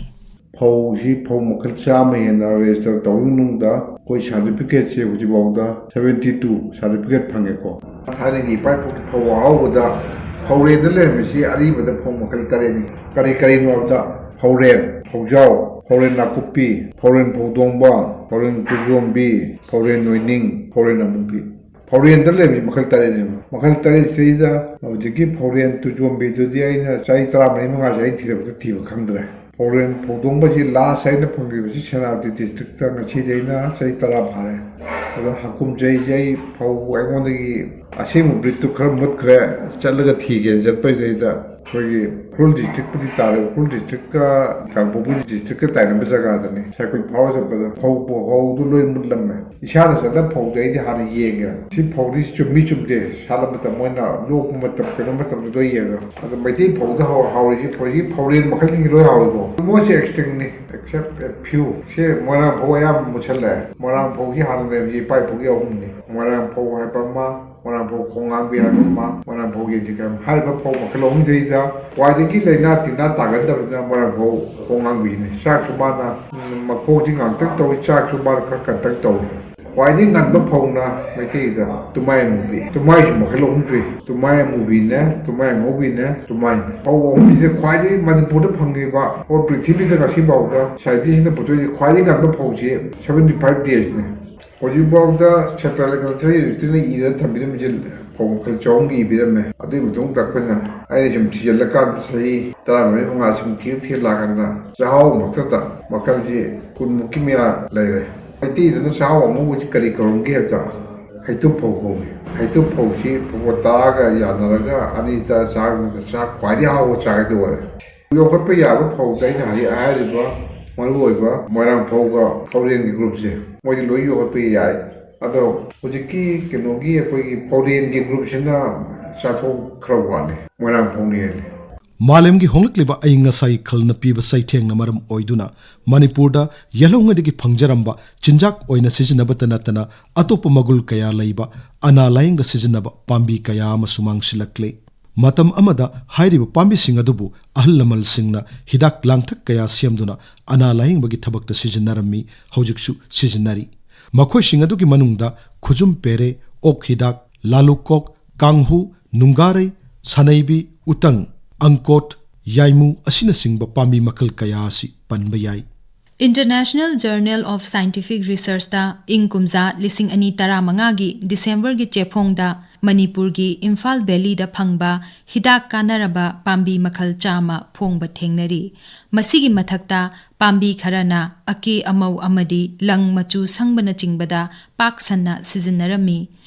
ꯐꯧꯁꯤ ꯐꯧ ꯃꯈꯜ ꯆꯥꯝꯃ ꯍꯦꯟꯅ register ꯇꯧꯔꯕ ꯃꯅꯨꯡꯗ ꯑꯩꯈꯣꯏ certificate ꯁꯦ ꯍꯧꯖꯤꯛꯐꯥꯎꯗ seventy two certificate ꯐꯪꯉꯦꯀꯣ꯫ ꯊꯥꯏꯅꯒꯤ ꯏꯄꯥ ꯏꯄꯨꯒꯤ ꯐꯧ ꯑꯍꯥꯎꯕꯗ ꯐꯧꯔꯦꯟꯗ ꯂꯩꯔꯝꯃꯤꯁꯤ ꯑꯔꯤꯕꯗ ꯐꯧ ꯃꯈꯜ ꯇꯔꯦꯠꯅꯤ꯫ ꯀꯔꯤ ꯀꯔꯤꯅꯣ ꯍꯥꯏꯕꯗ ꯐꯧꯔꯦꯟ, ꯐꯧꯖꯥꯎ, ꯐꯧꯔꯦꯟ ꯅꯥꯀꯨꯞꯄꯤ, ꯐꯧꯔꯦꯟ ꯐꯧꯗꯣꯡꯕ, ꯐꯧꯔꯦꯟ ꯇꯨꯖꯣꯝꯕꯤ, ꯐꯧꯔꯦꯟ ꯅꯣꯏꯅꯤꯡ, ꯐꯧꯔꯦꯟ ꯑꯃꯨꯕꯤ꯫ ꯐꯧꯔꯦꯟꯗ ꯂꯩꯔꯝꯃꯤꯁꯤ ꯃꯈꯜ ꯇꯔꯦꯠꯅꯦꯕ꯫ ꯃꯈꯜ ꯇꯔꯦꯠꯁꯤꯗꯩꯗ ꯍꯧꯖꯤꯛꯀꯤ ꯐꯧꯔꯦꯟ ꯇꯨꯖꯣꯝꯕꯤꯗꯨꯗꯤ ꯑꯩꯅ ꯆꯍꯤ ꯇꯔꯥꯃꯔꯤ ꯃꯉꯥꯁꯦ ꯑꯩ ꯊꯤꯔꯛꯄꯗ ꯊꯤꯕ ꯈꯪꯗ꯭ꯔꯦ꯫ ꯐꯧꯔꯦꯟ ꯐꯧꯗꯣꯡꯕꯁꯤ last ꯑꯩꯅ ꯐꯪꯈꯤꯕꯁꯤ ꯁꯦꯅꯥꯄꯇꯤ district ꯇ ꯉꯁꯤꯗꯤ ꯑꯩꯅ ꯆꯍꯤ ꯇꯔꯥ ꯐꯥꯔꯦ꯫ ꯑꯗꯣ ꯍꯥꯀꯨꯝ ꯆꯍꯤꯁꯦ ꯑꯩ ꯐꯧ ꯑꯩꯉꯣꯟꯗꯒꯤ ꯑꯁꯦꯡꯕ breed ꯇꯨ ꯈꯔ ꯃꯨꯠꯈ꯭ꯔꯦ, ꯆꯠꯂꯒ ꯊꯤꯒꯦꯅ ꯆꯠꯄꯩꯗꯩꯗ ꯑꯩꯈꯣꯏꯒꯤ ꯎꯈ꯭ꯔꯨꯜ district ꯄꯨꯗꯤ ꯇꯥꯔꯦ, ꯎꯈ꯭ꯔꯨꯜ district ꯀ ꯀꯥꯡꯄꯣꯛꯄꯤ district ꯀ ꯇꯥꯏꯅꯕ ꯖꯒꯥꯗꯅꯤ ꯁꯥꯏꯀꯜ ꯐꯥꯎꯔ ꯆꯠꯄꯗ ꯐꯧ ꯐꯧꯗꯨ ꯂꯣꯏ ꯃꯨꯠꯂꯝꯃꯦ꯫ ꯏꯁꯥꯅ ꯆꯠꯂ ꯐꯧꯗꯤ ꯑꯩꯗꯤ ꯍꯥꯟꯅ ꯌꯦꯡꯉꯦ꯫ ꯁꯤ ꯐꯧꯗꯤ ꯆꯨꯝꯃꯤ ꯆꯨꯝꯗꯦ, ꯁꯥꯠꯂ ꯃꯇꯝ ꯃꯣꯏꯅ ꯂꯣꯛꯄ ꯃꯇꯝ ꯀꯩꯅꯣ ꯃꯇꯝꯗ ꯂꯣꯏ ꯌꯦꯡꯉꯒ꯫ ꯑꯗꯣ ꯃꯩꯇꯩ ꯐꯧꯗ ꯍꯧ- ꯍꯧꯔꯤꯁꯤ ꯐꯧꯁꯤ ꯐꯧꯔꯦꯟ ꯃꯈꯜꯁꯤꯡꯁꯤ ꯂꯣꯏ ꯍꯧꯋꯤꯀꯣ꯫ Almost extinct ꯅꯤ, except a few꯫ ꯁꯤ ꯃꯣꯏꯔꯥꯡ ꯐꯧ ꯑꯌꯥꯝꯕ ꯃꯨꯠꯁꯜꯂꯦ꯫ ꯃꯣꯏꯔꯥꯡ ꯐꯧꯁꯤ ꯍꯥꯟꯅ ꯂꯩꯔꯝꯃꯤꯁꯦ ꯏꯄꯥ ꯏꯄꯨꯒꯤ ꯑꯍꯨꯝꯅꯤ꯫ ꯃꯣꯏꯔꯥꯡ ꯐꯧ ꯍꯥꯏꯕ ꯑꯃ, ꯃꯣꯏꯔꯥꯡ ꯐꯧ ꯈꯣꯡꯉꯥꯡꯕꯤ ꯍꯥꯏꯕ ꯑꯃ, ꯃꯣꯏꯔꯥꯡ ꯐꯧ ꯌꯦꯟꯁꯤ ꯀꯔꯝ ꯍꯥꯏꯔꯤꯕ ꯐꯧ ꯃꯈꯜ ꯑꯍꯨꯝꯁꯤꯗꯩꯗ ꯈ꯭ꯋꯥꯏꯗꯒꯤ ꯂꯥꯏꯅꯥ ꯇꯤꯟꯅꯥ ꯇꯥꯒꯟꯗꯕꯁꯤꯅ ꯃꯣꯏꯔꯥꯡ ꯐꯧ ꯈꯣꯡꯉꯥꯡꯕꯤꯅꯤ꯫ ꯆꯥꯛꯁꯨ ꯃꯥꯅ, ꯎꯝ, ꯃꯈꯣꯡꯁꯤ ꯉꯥꯛꯇꯪ ꯇꯧꯏ, ꯆꯥꯛꯁꯨ ꯃꯥꯅ ꯈꯔ ꯀꯟꯇꯛ ꯇꯧꯏ꯫ ꯈ꯭ꯋꯥꯏꯗꯒꯤ ꯉꯟꯕ ꯐꯧꯅ ꯃꯩꯇꯩꯗ ꯇꯨꯃꯥꯏ ꯑꯃꯨꯕꯤ꯫ ꯇꯨꯃꯥꯏꯁꯨ ꯃꯈꯜ ꯑꯍꯨꯝ ꯁꯨꯏ꯫ ꯇꯨꯃꯥꯏ ꯑꯃꯨꯕꯤꯅꯦ, ꯇꯨꯃꯥꯏ ꯑꯉꯧꯕꯤꯅꯦ, ꯇꯨꯃꯥꯏꯅꯦ꯫ ꯐꯧ ꯑꯍꯨꯝꯁꯤꯗ ꯈ꯭ꯋꯥꯏꯗꯒꯤ ꯃꯅꯤꯄꯨꯔꯗ ꯐꯪꯉꯤꯕ, ꯑꯣꯔ ꯄ꯭ꯔꯤꯊꯤꯕꯤꯗ ꯉꯁꯤꯐꯥꯎꯗ scientist ꯁꯤꯡꯅ ꯄꯨꯊꯣꯛꯏꯁꯦ ꯈ꯭ꯋꯥꯏꯗꯒꯤ ꯉꯟꯕ ꯐꯧꯁꯤ seventy five days ꯅꯦ꯫ ꯍꯧꯖꯤꯛꯐꯥꯎꯗ Central Agriculture University ꯅ ꯏꯔꯒ ꯊꯝꯕꯤꯔꯝꯃꯤꯁꯦ ꯐꯧ ꯃꯈꯜ ꯆꯍꯨꯝꯒꯤ ꯏꯕꯤꯔꯝꯃꯦ꯫ ꯑꯗꯨꯒꯤ ꯃꯇꯨꯡꯗ ꯑꯩꯈꯣꯏꯅ, ꯑꯩꯅ ꯁꯨꯝ ꯊꯤꯖꯤꯜꯂꯀꯥꯟꯗ ꯆꯍꯤ ꯇꯔꯥꯃꯔꯤ ꯃꯉꯥ ꯁꯨꯝ ꯊꯤꯔ ꯊꯤꯔ ꯂꯥꯛꯀꯥꯟꯗ ꯆꯥꯛꯍꯥꯎ ꯃꯛꯇꯗ ꯃꯈꯜꯁꯤ ꯀꯨꯟꯃꯨꯛꯀꯤ ꯃꯌꯥ ꯂꯩꯔꯦ꯫ ꯃꯩꯇꯩꯗꯅ ꯆꯥꯛꯍꯥꯎ ꯑꯃꯨꯕꯁꯤ ꯀꯔꯤ ꯀꯧꯔꯝꯒꯦ ꯍꯥꯏꯕꯗ ꯍꯩꯇꯨꯞ ꯐꯧ ꯀꯧꯏ꯫ ꯍꯩꯇꯨꯞ ꯐꯧꯁꯤ ꯐꯧꯕꯣꯠ ꯇꯔꯥꯒ ꯌꯥꯅꯔꯒ ꯑꯅꯤ ꯇꯔꯥ ꯆꯥꯕꯗ ꯆꯥꯛ ꯈ꯭ꯋꯥꯏꯗꯒꯤ ꯍꯥꯎꯕ ꯆꯥꯛ ꯍꯥꯏꯗꯣ ꯑꯣꯏꯔꯦ꯫ ꯌꯣꯛꯈꯠꯄ ꯌꯥꯕ ꯐꯧꯗ ꯑꯩꯅ ꯍꯧꯖꯤꯛ ꯍꯥꯏꯔꯤꯕ ꯃꯔꯨꯑꯣꯏꯕ ꯃꯣꯏꯔꯥꯡ ꯐꯧꯒ ꯐꯧꯔꯦꯟꯒꯤ group ꯁꯦ ꯃꯣꯏꯗꯤ ꯂꯣꯏ ꯌꯣꯛꯈꯠꯄ ꯌꯥꯏ꯫ ꯑꯗꯣ ꯍꯧꯖꯤꯛꯀꯤ ꯀꯩꯅꯣꯒꯤ ꯑꯩꯈꯣꯏꯒꯤ ꯐꯧꯔꯦꯟꯒꯤ group ꯁꯤꯅ ꯆꯥꯊꯣꯛ ꯈꯔ ꯋꯥꯠꯂꯤ, ꯃꯣꯏꯔꯥꯡ ꯐꯧꯅ ꯍꯦꯜꯂꯤ꯫ ꯃꯥꯂꯦꯝꯒꯤ ꯍꯣꯡꯂꯛꯂꯤꯕ ꯑꯏꯪ ꯑꯁꯥꯒꯤ ꯈꯜꯅ ꯄꯤꯕ ꯆꯩꯊꯦꯡꯅ ꯃꯔꯝ ꯑꯣꯏꯗꯨꯅ ꯃꯅꯤꯄꯨꯔꯗ ꯌꯦꯜꯍꯧꯉꯩꯗꯒꯤ ꯐꯪꯖꯔꯝꯕ ꯆꯤꯟꯖꯥꯛ ꯑꯣꯏꯅ ꯁꯤꯖꯤꯟꯅꯕꯇ ꯅꯠꯇꯅ ꯑꯇꯣꯞꯄ ꯃꯒꯨꯟ ꯀꯌꯥ ꯂꯩꯕ ꯑꯅꯥ ꯂꯥꯌꯦꯡꯗ ꯁꯤꯖꯤꯟꯅꯕ ꯄꯥꯝꯕꯤ ꯀꯌꯥ ꯑꯃꯁꯨ ꯃꯥꯡꯁꯤꯜꯂꯛꯂꯦ꯫ ꯃꯇꯝ ꯑꯃꯗ ꯍꯥꯏꯔꯤꯕ ꯄꯥꯝꯕꯤꯁꯤꯡ ꯑꯗꯨꯕꯨ ꯑꯍꯜ ꯂꯃꯟꯁꯤꯡꯅ ꯍꯤꯗꯥꯛ ꯂꯥꯡꯊꯛ ꯀꯌꯥ ꯁꯦꯝꯗꯨꯅ ꯑꯅꯥ ꯂꯥꯌꯦꯡꯕꯒꯤ ꯊꯕꯛꯇ ꯁꯤꯖꯤꯟꯅꯔꯝꯃꯤ, ꯍꯧꯖꯤꯛꯁꯨ ꯁꯤꯖꯤꯟꯅꯔꯤ꯫ ꯃꯈꯣꯏꯁꯤꯡ ꯑꯗꯨꯒꯤ ꯃꯅꯨꯡꯗ ꯈꯨꯖꯨꯝ ꯄꯦꯔꯦ, ꯑꯣꯛ ꯍꯤꯗꯥꯛ, ꯂꯥꯂꯨꯀꯣꯛ, ꯀꯥꯡꯍꯨ, ꯅꯨꯡꯒꯥꯔꯩ, ꯁꯅꯩꯕꯤ, ꯎꯇꯪ, ꯑꯪꯀꯣꯠ, ꯌꯥꯏꯃꯨ ꯑꯁꯤꯅꯆꯤꯡꯕ ꯄꯥꯝꯕꯤ ꯃꯈꯜ ꯀꯌꯥ ꯑꯁꯤ ꯄꯟꯕ ꯌꯥꯏ꯫ International Journal of Scientific Researchꯇ ꯏꯪ ꯀꯨꯝꯖꯥ ꯂꯤꯁꯤꯡ ꯑꯅꯤ ꯇꯔꯥꯃꯉꯥꯒꯤ ꯗꯤꯁꯦꯝꯕꯔꯒꯤ ꯆꯦꯐꯣꯡꯗ ꯃꯅꯤꯄꯨꯔꯒꯤ ꯏꯝꯐꯥꯜ ꯚꯦꯂꯤꯗ ꯐꯪꯕ ꯍꯤꯗꯥꯛ ꯀꯥꯟꯅꯔꯕ ꯄꯥꯝꯕꯤ ꯃꯈꯜ ꯆꯥꯝꯃ ꯐꯣꯡꯕ ꯊꯦꯡꯅꯔꯤ꯫ ꯃꯁꯤꯒꯤ ꯃꯊꯛꯇ ꯄꯥꯝꯕꯤ ꯈꯔꯅ ꯑꯀꯦ ꯑꯃꯧ ꯑꯃꯗꯤ ꯂꯪ ꯃꯆꯨ ꯁꯪꯕꯅꯆꯤꯡꯕꯗ ꯄꯥꯛ ꯁꯟꯅ ꯁꯤꯖꯤꯟꯅꯔꯝꯃꯤ꯫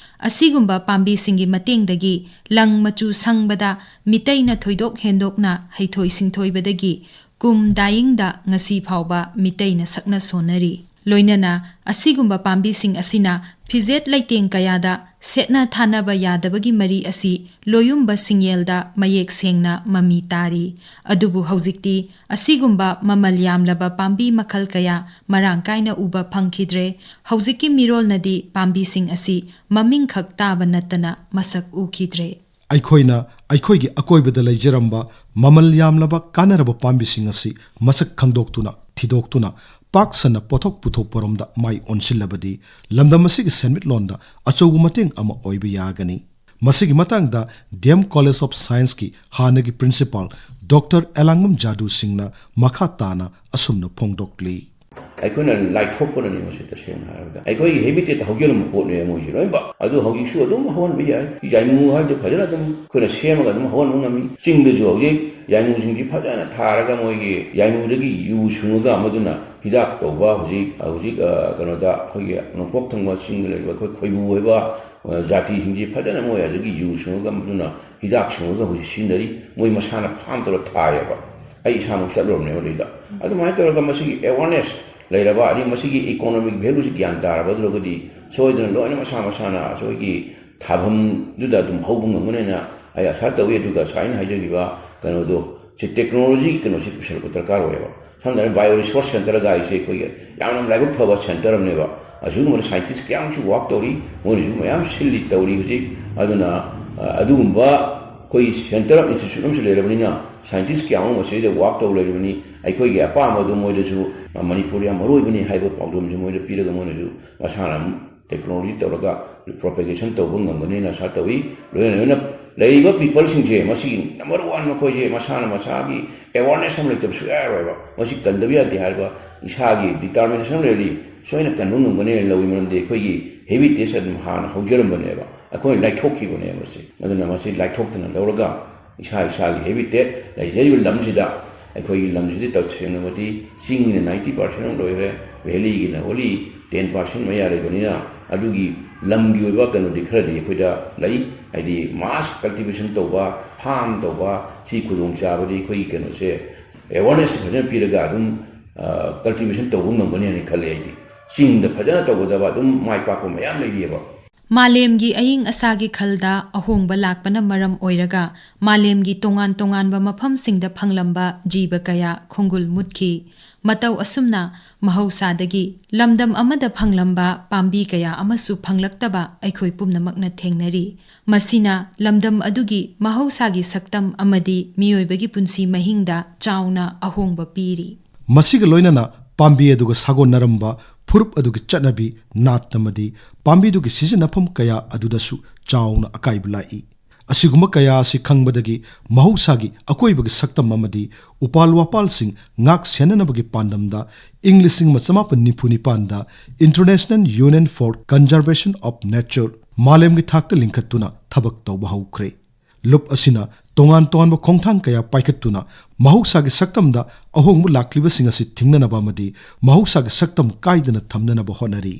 ꯑꯁꯤꯒꯨꯝꯕ ꯄꯥꯝꯕꯤꯁꯤꯡꯒꯤ ꯃꯇꯦꯡꯗꯒꯤ ꯂꯪ ꯃꯆꯨ ꯁꯪꯕꯗ ꯃꯤꯇꯩꯅ ꯊꯣꯏꯗꯣꯛ ꯍꯦꯟꯗꯣꯛꯅ ꯍꯩꯊꯣꯏ ꯁꯤꯡꯊꯣꯏꯕꯗꯒꯤ ꯀꯨꯝ ꯗꯥꯏꯌꯤꯡꯗ ꯉꯁꯤ ꯐꯥꯎꯕ ꯃꯤꯇꯩꯅ ꯁꯛꯅ ꯁꯣꯟꯅꯔꯤ꯫ ꯂꯣꯏꯅꯅ ꯑꯁꯤꯒꯨꯝꯕ ꯄꯥꯝꯕꯤꯁꯤꯡ ꯑꯁꯤꯅ ꯐꯤꯖꯦꯠ ꯂꯩꯇꯦꯡ ꯀꯌꯥꯗ ꯁꯦꯠꯅ ꯊꯥꯅꯕ ꯌꯥꯗꯕꯒꯤ ꯃꯔꯤ ꯑꯁꯤ ꯂꯣꯌꯨꯝꯕ ꯁꯤꯡꯌꯦꯜꯗ ꯃꯌꯦꯛ ꯁꯦꯡꯅ ꯃꯃꯤ ꯇꯥꯔꯤ꯫ ꯑꯗꯨꯕꯨ ꯍꯧꯖꯤꯛꯇꯤ ꯑꯁꯤꯒꯨꯝꯕ ꯃꯃꯜ ꯌꯥꯝꯂꯕ ꯄꯥꯝꯕꯤ ꯃꯈꯜ ꯀꯌꯥ ꯃꯔꯥꯡ ꯀꯥꯏꯅ ꯎꯕ ꯐꯪꯈꯤꯗ꯭ꯔꯦ꯫ ꯍꯧꯖꯤꯛꯀꯤ ꯃꯤꯔꯣꯜꯅꯗꯤ ꯄꯥꯝꯕꯤꯁꯤꯡ ꯑꯁꯤ ꯃꯃꯤꯡꯈꯛ ꯇꯥꯕ ꯅꯠꯇꯅ ꯃꯁꯛ ꯎꯈꯤꯗ꯭ꯔꯦ꯫ ꯑꯩꯈꯣꯏꯅ ꯑꯩꯈꯣꯏꯒꯤ ꯑꯀꯣꯏꯕꯗ ꯂꯩꯖꯔꯝꯕ ꯃꯃꯜ ꯌꯥꯝꯂꯕ ꯀꯥꯟꯅꯔꯕ ꯄꯥꯝꯕꯤꯁꯤꯡ ꯑꯁꯤ ꯃꯁꯛ ꯈꯪꯗꯣꯛꯇꯨꯅ, ꯊꯤꯗꯣꯛꯇꯨꯅ, ꯄꯥꯛ ꯁꯟꯅ ꯄꯣꯠꯊꯣꯛ ꯄꯨꯊꯣꯛꯄꯔꯣꯝꯗ ꯃꯥꯏ ꯑꯣꯟꯁꯤꯜꯂꯕꯗꯤ ꯂꯝꯗꯝ ꯑꯁꯤꯒꯤ ꯁꯦꯟꯃꯤꯠꯂꯣꯟꯗ ꯑꯆꯧꯕ ꯃꯇꯦꯡ ꯑꯃ ꯑꯣꯏꯕ ꯌꯥꯒꯅꯤ꯫ ꯃꯁꯤꯒꯤ ꯃꯇꯥꯡꯗ ꯗꯤ ꯑꯦꯝ College of Scienceꯀꯤ ꯍꯥꯟꯅꯒꯤ principal ꯗꯣꯛꯇꯔ ꯑꯦꯂꯥꯡꯕꯝ ꯖꯥꯗꯨ ꯁꯤꯡꯅ ꯃꯈꯥ ꯇꯥꯅ ꯑꯁꯨꯝꯅ ꯐꯣꯡꯗꯣꯛꯂꯤ꯫ ꯑꯩꯈꯣꯏꯅ ꯂꯥꯏꯊꯣꯛꯄꯅꯅꯦ ꯃꯁꯤ, ꯇꯁꯦꯡꯅ ꯍꯥꯏꯔꯕꯗ꯫ ꯑꯩꯈꯣꯏꯒꯤ habitatꯇ ꯍꯧꯖꯔꯝꯕ ꯄꯣꯠꯅꯦ ꯃꯣꯏꯁꯦ ꯂꯣꯏꯅꯃꯛ꯫ ꯑꯗꯨ ꯍꯧꯖꯤꯛꯁꯨ ꯑꯗꯨꯝ ꯍꯧꯍꯟꯕ ꯌꯥꯏ꯫ ꯌꯥꯏꯃꯨ ꯍꯥꯏꯕꯗꯨ ꯐꯖꯅ ꯑꯗꯨꯝ ꯑꯩꯈꯣꯏꯅ ꯁꯦꯝꯃꯒ ꯑꯗꯨꯝ ꯍꯧꯍꯟꯕ ꯉꯝꯃꯤ꯫ ꯆꯤꯡꯗꯁꯨ ꯍꯧꯖꯤꯛ ꯌꯥꯏꯃꯨꯁꯤꯡꯁꯤ ꯐꯖꯅ ꯊꯥꯔꯒ ꯃꯣꯏꯒꯤ ꯌꯥꯏꯃꯨꯗꯒꯤ ꯌꯨ ꯁꯨꯡꯉꯒ ꯃꯗꯨꯅ ꯍꯤꯗꯥꯛ ꯇꯧꯕ ꯍꯧꯖꯤꯛ, ꯍꯧꯖꯤꯛ, ꯑ, ꯀꯩꯅꯣꯗ ꯑꯩꯈꯣꯏꯒꯤ ꯅꯣꯡꯄꯣꯛ ꯊꯪꯕ ꯆꯤꯡꯗ ꯂꯩꯔꯤꯕ ꯑꯩꯈꯣꯏ ꯈꯣꯏꯕꯨ ꯍꯥꯏꯕ, ꯑ, ꯖꯥꯇꯤꯁꯤꯡꯁꯤ ꯐꯖꯅ ꯃꯣꯏ ꯑꯗꯒꯤ ꯌꯨ ꯁꯨꯡꯉꯒ ꯃꯗꯨꯅ ꯍꯤꯗꯥꯛ ꯁꯨꯡꯉꯒ ꯍꯧꯖꯤꯛ ꯁꯤꯖꯤꯟꯅꯔꯤ꯫ ꯃꯣꯏ ꯃꯁꯥꯅ farm ꯇꯧꯔ ꯊꯥꯏꯌꯦꯕ꯫ ꯑꯩ ꯏꯁꯥꯃꯛ ꯆꯠꯂꯨꯔꯕꯅꯦꯕ ꯑꯗꯩꯗ꯫ ꯑꯗꯨꯃꯥꯏꯅ ꯇꯧꯔꯒ ꯃꯁꯤꯒꯤ awareness ꯂꯩꯔꯕ, ꯑꯗꯩ ꯃꯁꯤꯒꯤ economic valueꯁꯤ ꯒ꯭ꯌꯥꯟ ꯇꯥꯔꯕ ꯑꯗꯨꯔꯒꯗꯤ ꯁꯣꯏꯗꯅ ꯂꯣꯏꯅ ꯃꯁꯥ ꯃꯁꯥꯅ ꯑꯩꯈꯣꯏꯒꯤ ꯊꯥꯐꯝꯗꯨꯗ ꯑꯗꯨꯝ ꯍꯧꯕ ꯉꯝꯒꯅꯦꯅ ꯑꯩ ꯑꯥꯁꯥ ꯇꯧꯏ꯫ ꯑꯗꯨꯒ ꯉꯁꯥꯏ ꯑꯩꯅ ꯍꯥꯏꯖꯈꯤꯕ ꯀꯩꯅꯣꯗꯣ, ꯁꯤ ꯇꯦꯛꯅꯣꯂꯣꯖꯤ ꯀꯩꯅꯣꯁꯤ ꯄꯨꯁꯜꯂꯛꯄ ꯗꯔꯀꯥꯔ ꯑꯣꯏꯌꯦꯕ꯫ ꯁꯝꯅ ꯍꯥꯏꯔꯕꯗ, ꯕꯥꯏꯑꯣ ꯔꯤꯁꯣꯔꯁ ꯁꯦꯟꯇꯔꯒ ꯍꯥꯏꯁꯦ ꯑꯩꯈꯣꯏꯒꯤ ꯌꯥꯝꯅ ꯂꯥꯏꯕꯛ ꯐꯕ ꯁꯦꯟꯇꯔ ꯑꯃꯅꯦꯕ꯫ ꯑꯁꯤꯒꯨꯝꯕꯗ ꯁꯥꯏꯟꯇꯤꯁ ꯀꯌꯥ ꯑꯃꯁꯨ ꯋꯥꯛ ꯇꯧꯔꯤ, ꯃꯣꯏꯅꯁꯨ ꯃꯌꯥꯝ ꯁꯤꯜꯂꯤ ꯇꯧꯔꯤ ꯍꯧꯖꯤꯛ꯫ ꯑꯗꯨꯅ, ꯑ, ꯑꯗꯨꯒꯨꯝꯕ ꯑꯩꯈꯣꯏ ꯁꯦꯟꯇꯔ ꯑꯣꯐ ꯏꯟꯁꯇꯤꯇ꯭ꯌꯨꯠ ꯑꯃꯁꯨ ꯂꯩꯔꯕꯅꯤꯅ, ꯁꯥꯏꯟꯇꯤꯁ ꯀꯌꯥ ꯑꯃ ꯃꯁꯤꯗ ꯋꯥꯛ ꯇꯧ ꯂꯩꯔꯕꯅꯤ꯫ ꯑꯩꯈꯣꯏꯒꯤ ꯑꯄꯥꯝꯕꯗꯨ ꯃꯣꯏꯗꯁꯨ, ꯑ, ꯃꯅꯤꯄꯨꯔ ꯌꯥꯝ ꯃꯔꯨ ꯑꯣꯏꯕꯅꯤ ꯍꯥꯏꯕ ꯄꯥꯎꯗꯝꯁꯨ ꯃꯣꯏꯗ ꯄꯤꯔꯒ, ꯃꯣꯏꯅꯁꯨ ꯃꯁꯥꯅ ꯇꯦꯛꯅꯣꯂꯣꯖꯤ ꯇꯧꯔꯒ ꯄ꯭ꯔꯣꯄꯦꯒꯦꯁꯟ ꯇꯧꯕ ꯉꯝꯒꯅꯤꯅ ꯑꯥꯁꯥ ꯇꯧꯏ꯫ ꯂꯣꯏꯅ ꯂꯣꯏꯅ ꯂꯩꯔꯤꯕ ꯄꯤꯄꯜꯁꯤꯡꯁꯦ, ꯃꯁꯤꯒꯤ ꯅꯝꯕꯔ ꯋꯥꯟ ꯃꯈꯣꯏꯁꯦ ꯃꯁꯥꯅ ꯃꯁꯥꯒꯤ ꯑꯦꯋꯥꯔꯅꯦꯁ ꯑꯃ ꯂꯩꯇꯕ ꯁꯨꯡꯌꯥ ꯌꯥꯔꯣꯏꯕ꯫ ꯃꯁꯤ ꯀꯟꯗꯕ ꯌꯥꯗꯦ ꯍꯥꯏꯕ ꯏꯁꯥꯒꯤ ꯗꯤꯇꯔꯃꯤꯅꯦꯁꯟ ꯂꯩꯔꯗꯤ ꯁꯣꯏꯅ ꯀꯟꯕ ꯉꯝꯒꯅꯤ ꯍꯥꯏꯅ ꯂꯧꯏ꯫ ꯃꯔꯝꯗꯤ ꯑꯩꯈꯣꯏꯒꯤ ꯍꯦꯕꯤꯇꯦꯠꯁ ꯑꯗꯨꯝ ꯍꯥꯟꯅ ꯍꯧꯖꯔꯝꯕꯅꯦꯕ, ꯑꯩꯈꯣꯏꯅ ꯂꯥꯏꯊꯣꯛꯈꯤꯕꯅꯦꯕ ꯃꯁꯤ꯫ ꯑꯗꯨꯅ ꯃꯁꯤ ꯂꯥꯏꯊꯣꯛꯇꯅ ꯂꯧꯔꯒ ꯏꯁꯥ ꯏꯁꯥꯒꯤ ꯍꯦꯕꯤꯇꯦꯠ ꯂꯩꯖꯔꯤꯕ ꯂꯝꯁꯤꯗ, ꯑꯩꯈꯣꯏꯒꯤ ꯂꯝꯁꯤꯗꯤ ꯇꯁꯦꯡꯅꯃꯗꯤ ꯆꯤꯡꯒꯤꯅ ꯅꯥꯏꯟꯇꯤ ꯄꯥꯔꯁꯦꯟ ꯑꯃ ꯂꯣꯏꯈ꯭ꯔꯦ, ꯚꯦꯂꯤꯒꯤꯅ ꯑꯣꯟꯂꯤ ꯇꯦꯟ ꯄꯥꯔꯁꯦꯟ ꯃꯌꯥ ꯂꯩꯕꯅꯤꯅ, ꯑꯗꯨꯒꯤ ꯂꯝꯒꯤ ꯑꯣꯏꯕ ꯀꯩꯅꯣꯗꯤ ꯈꯔꯗꯤ ꯑꯩꯈꯣꯏꯗ ꯂꯩ꯫ ꯍꯥꯏꯗꯤ, ꯃꯥꯁ ꯀꯜꯇꯤꯚꯦꯁꯟ ꯇꯧꯕ, ꯐꯥꯝ ꯇꯧꯕ, ꯁꯤ ꯈꯨꯗꯣꯡꯆꯥꯕꯗꯤ ꯑꯩꯈꯣꯏꯒꯤ ꯀꯩꯅꯣꯁꯦ, ꯑꯦꯋꯥꯔꯅꯦꯁ ꯐꯖꯅ ꯄꯤꯔꯒ ꯑꯗꯨꯝ, ꯑ, ꯀꯜꯇꯤꯚꯦꯁꯟ ꯇꯧꯕ ꯉꯝꯒꯅꯤ ꯍꯥꯏꯅ ꯈꯜꯂꯦ ꯑꯩꯗꯤ꯫ ꯆꯤꯡꯗ ꯐꯖꯅ ꯇꯧꯒꯗꯕ ꯑꯗꯨꯝ ꯃꯥꯏ ꯄꯥꯛꯄ ꯃꯌꯥꯝ ꯂꯩꯔꯤꯑꯕ꯫ ꯃꯥꯂꯦꯝꯒꯤ ꯑꯏꯪ ꯑꯁꯥꯒꯤ ꯈꯜꯗ ꯑꯍꯣꯡꯕ ꯂꯥꯛꯄꯅ ꯃꯔꯝ ꯑꯣꯏꯔꯒ ꯃꯥꯂꯦꯝꯒꯤ ꯇꯣꯉꯥꯟ ꯇꯣꯉꯥꯟꯕ ꯃꯐꯝꯁꯤꯡꯗ ꯐꯪꯂꯝꯕ ꯖꯤꯕ ꯀꯌꯥ ꯈꯣꯡꯒꯨꯜ ꯃꯨꯠꯈꯤ꯫ ꯃꯇꯧ ꯑꯁꯨꯝꯅ ꯃꯍꯧꯁꯥꯗꯒꯤ ꯂꯝꯗꯝ ꯑꯃꯗ ꯐꯪꯂꯝꯕ ꯄꯥꯝꯕꯤ ꯀꯌꯥ ꯑꯃꯁꯨ ꯐꯪꯂꯛꯇꯕ ꯑꯩꯈꯣꯏ ꯄꯨꯝꯅꯃꯛꯅ ꯊꯦꯡꯅꯔꯤ꯫ ꯃꯁꯤꯅ ꯂꯝꯗꯝ ꯑꯗꯨꯒꯤ ꯃꯍꯧꯁꯥꯒꯤ ꯁꯛꯇꯝ ꯑꯃꯗꯤ ꯃꯤꯑꯣꯏꯕꯒꯤ ꯄꯨꯟꯁꯤ ꯃꯍꯤꯡꯗ ꯆꯥꯎꯅ ꯑꯍꯣꯡꯕ ꯄꯤꯔꯤ꯫ ꯃꯁꯤꯒ ꯂꯣꯏꯅꯅ ꯄꯥꯝꯕꯤ ꯑꯗꯨꯒ ꯁꯥꯒꯣꯟꯅꯔꯝꯕ ꯐꯨꯔꯨꯞ ꯑꯗꯨꯒꯤ ꯆꯠꯅꯕꯤ, ꯅꯥꯠ ꯑꯃꯗꯤ ꯄꯥꯝꯕꯤꯗꯨꯒꯤ ꯁꯤꯖꯤꯟꯅꯐꯝ ꯀꯌꯥ ꯑꯗꯨꯗꯁꯨ ꯆꯥꯎꯅ ꯑꯀꯥꯏꯕ ꯂꯥꯛꯏ꯫ ꯑꯁꯤꯒꯨꯝꯕ ꯀꯌꯥ ꯑꯁꯤ ꯈꯪꯕꯗꯒꯤ ꯃꯍꯧꯁꯥꯒꯤ ꯑꯀꯣꯏꯕꯒꯤ ꯁꯛꯇꯝ ꯑꯃꯗꯤ ꯎꯄꯥꯜ ꯋꯥꯄꯥꯜꯁꯤꯡ ꯉꯥꯛ ꯁꯦꯟꯅꯅꯕꯒꯤ ꯄꯥꯟꯗꯝꯗ ꯏꯪ ꯂꯤꯁꯤꯡ ꯑꯃ ꯆꯃꯥꯄꯟ ꯅꯤꯐꯨ ꯅꯤꯄꯥꯟꯗ International Union for Conservation of Nature ꯃꯥꯂꯦꯝꯒꯤ ꯊꯥꯛꯇ ꯂꯤꯡꯈꯠꯇꯨꯅ ꯊꯕꯛ ꯇꯧꯕ ꯍꯧꯈ꯭ꯔꯦ꯫ ꯂꯨꯞ ꯑꯁꯤꯅ ꯇꯣꯉꯥꯟ ꯇꯣꯉꯥꯟꯕ ꯈꯣꯡꯊꯥꯡ ꯀꯌꯥ ꯄꯥꯏꯈꯠꯇꯨꯅ ꯃꯍꯧꯁꯥꯒꯤ ꯁꯛꯇꯝꯗ ꯑꯍꯣꯡꯕ ꯂꯥꯛꯂꯤꯕꯁꯤꯡ ꯑꯁꯤ ꯊꯤꯡꯅꯅꯕ ꯑꯃꯗꯤ ꯃꯍꯧꯁꯥꯒꯤ ꯁꯛꯇꯝ ꯀꯥꯏꯗꯅ ꯊꯝꯅꯅꯕ ꯍꯣꯠꯅꯔꯤ꯫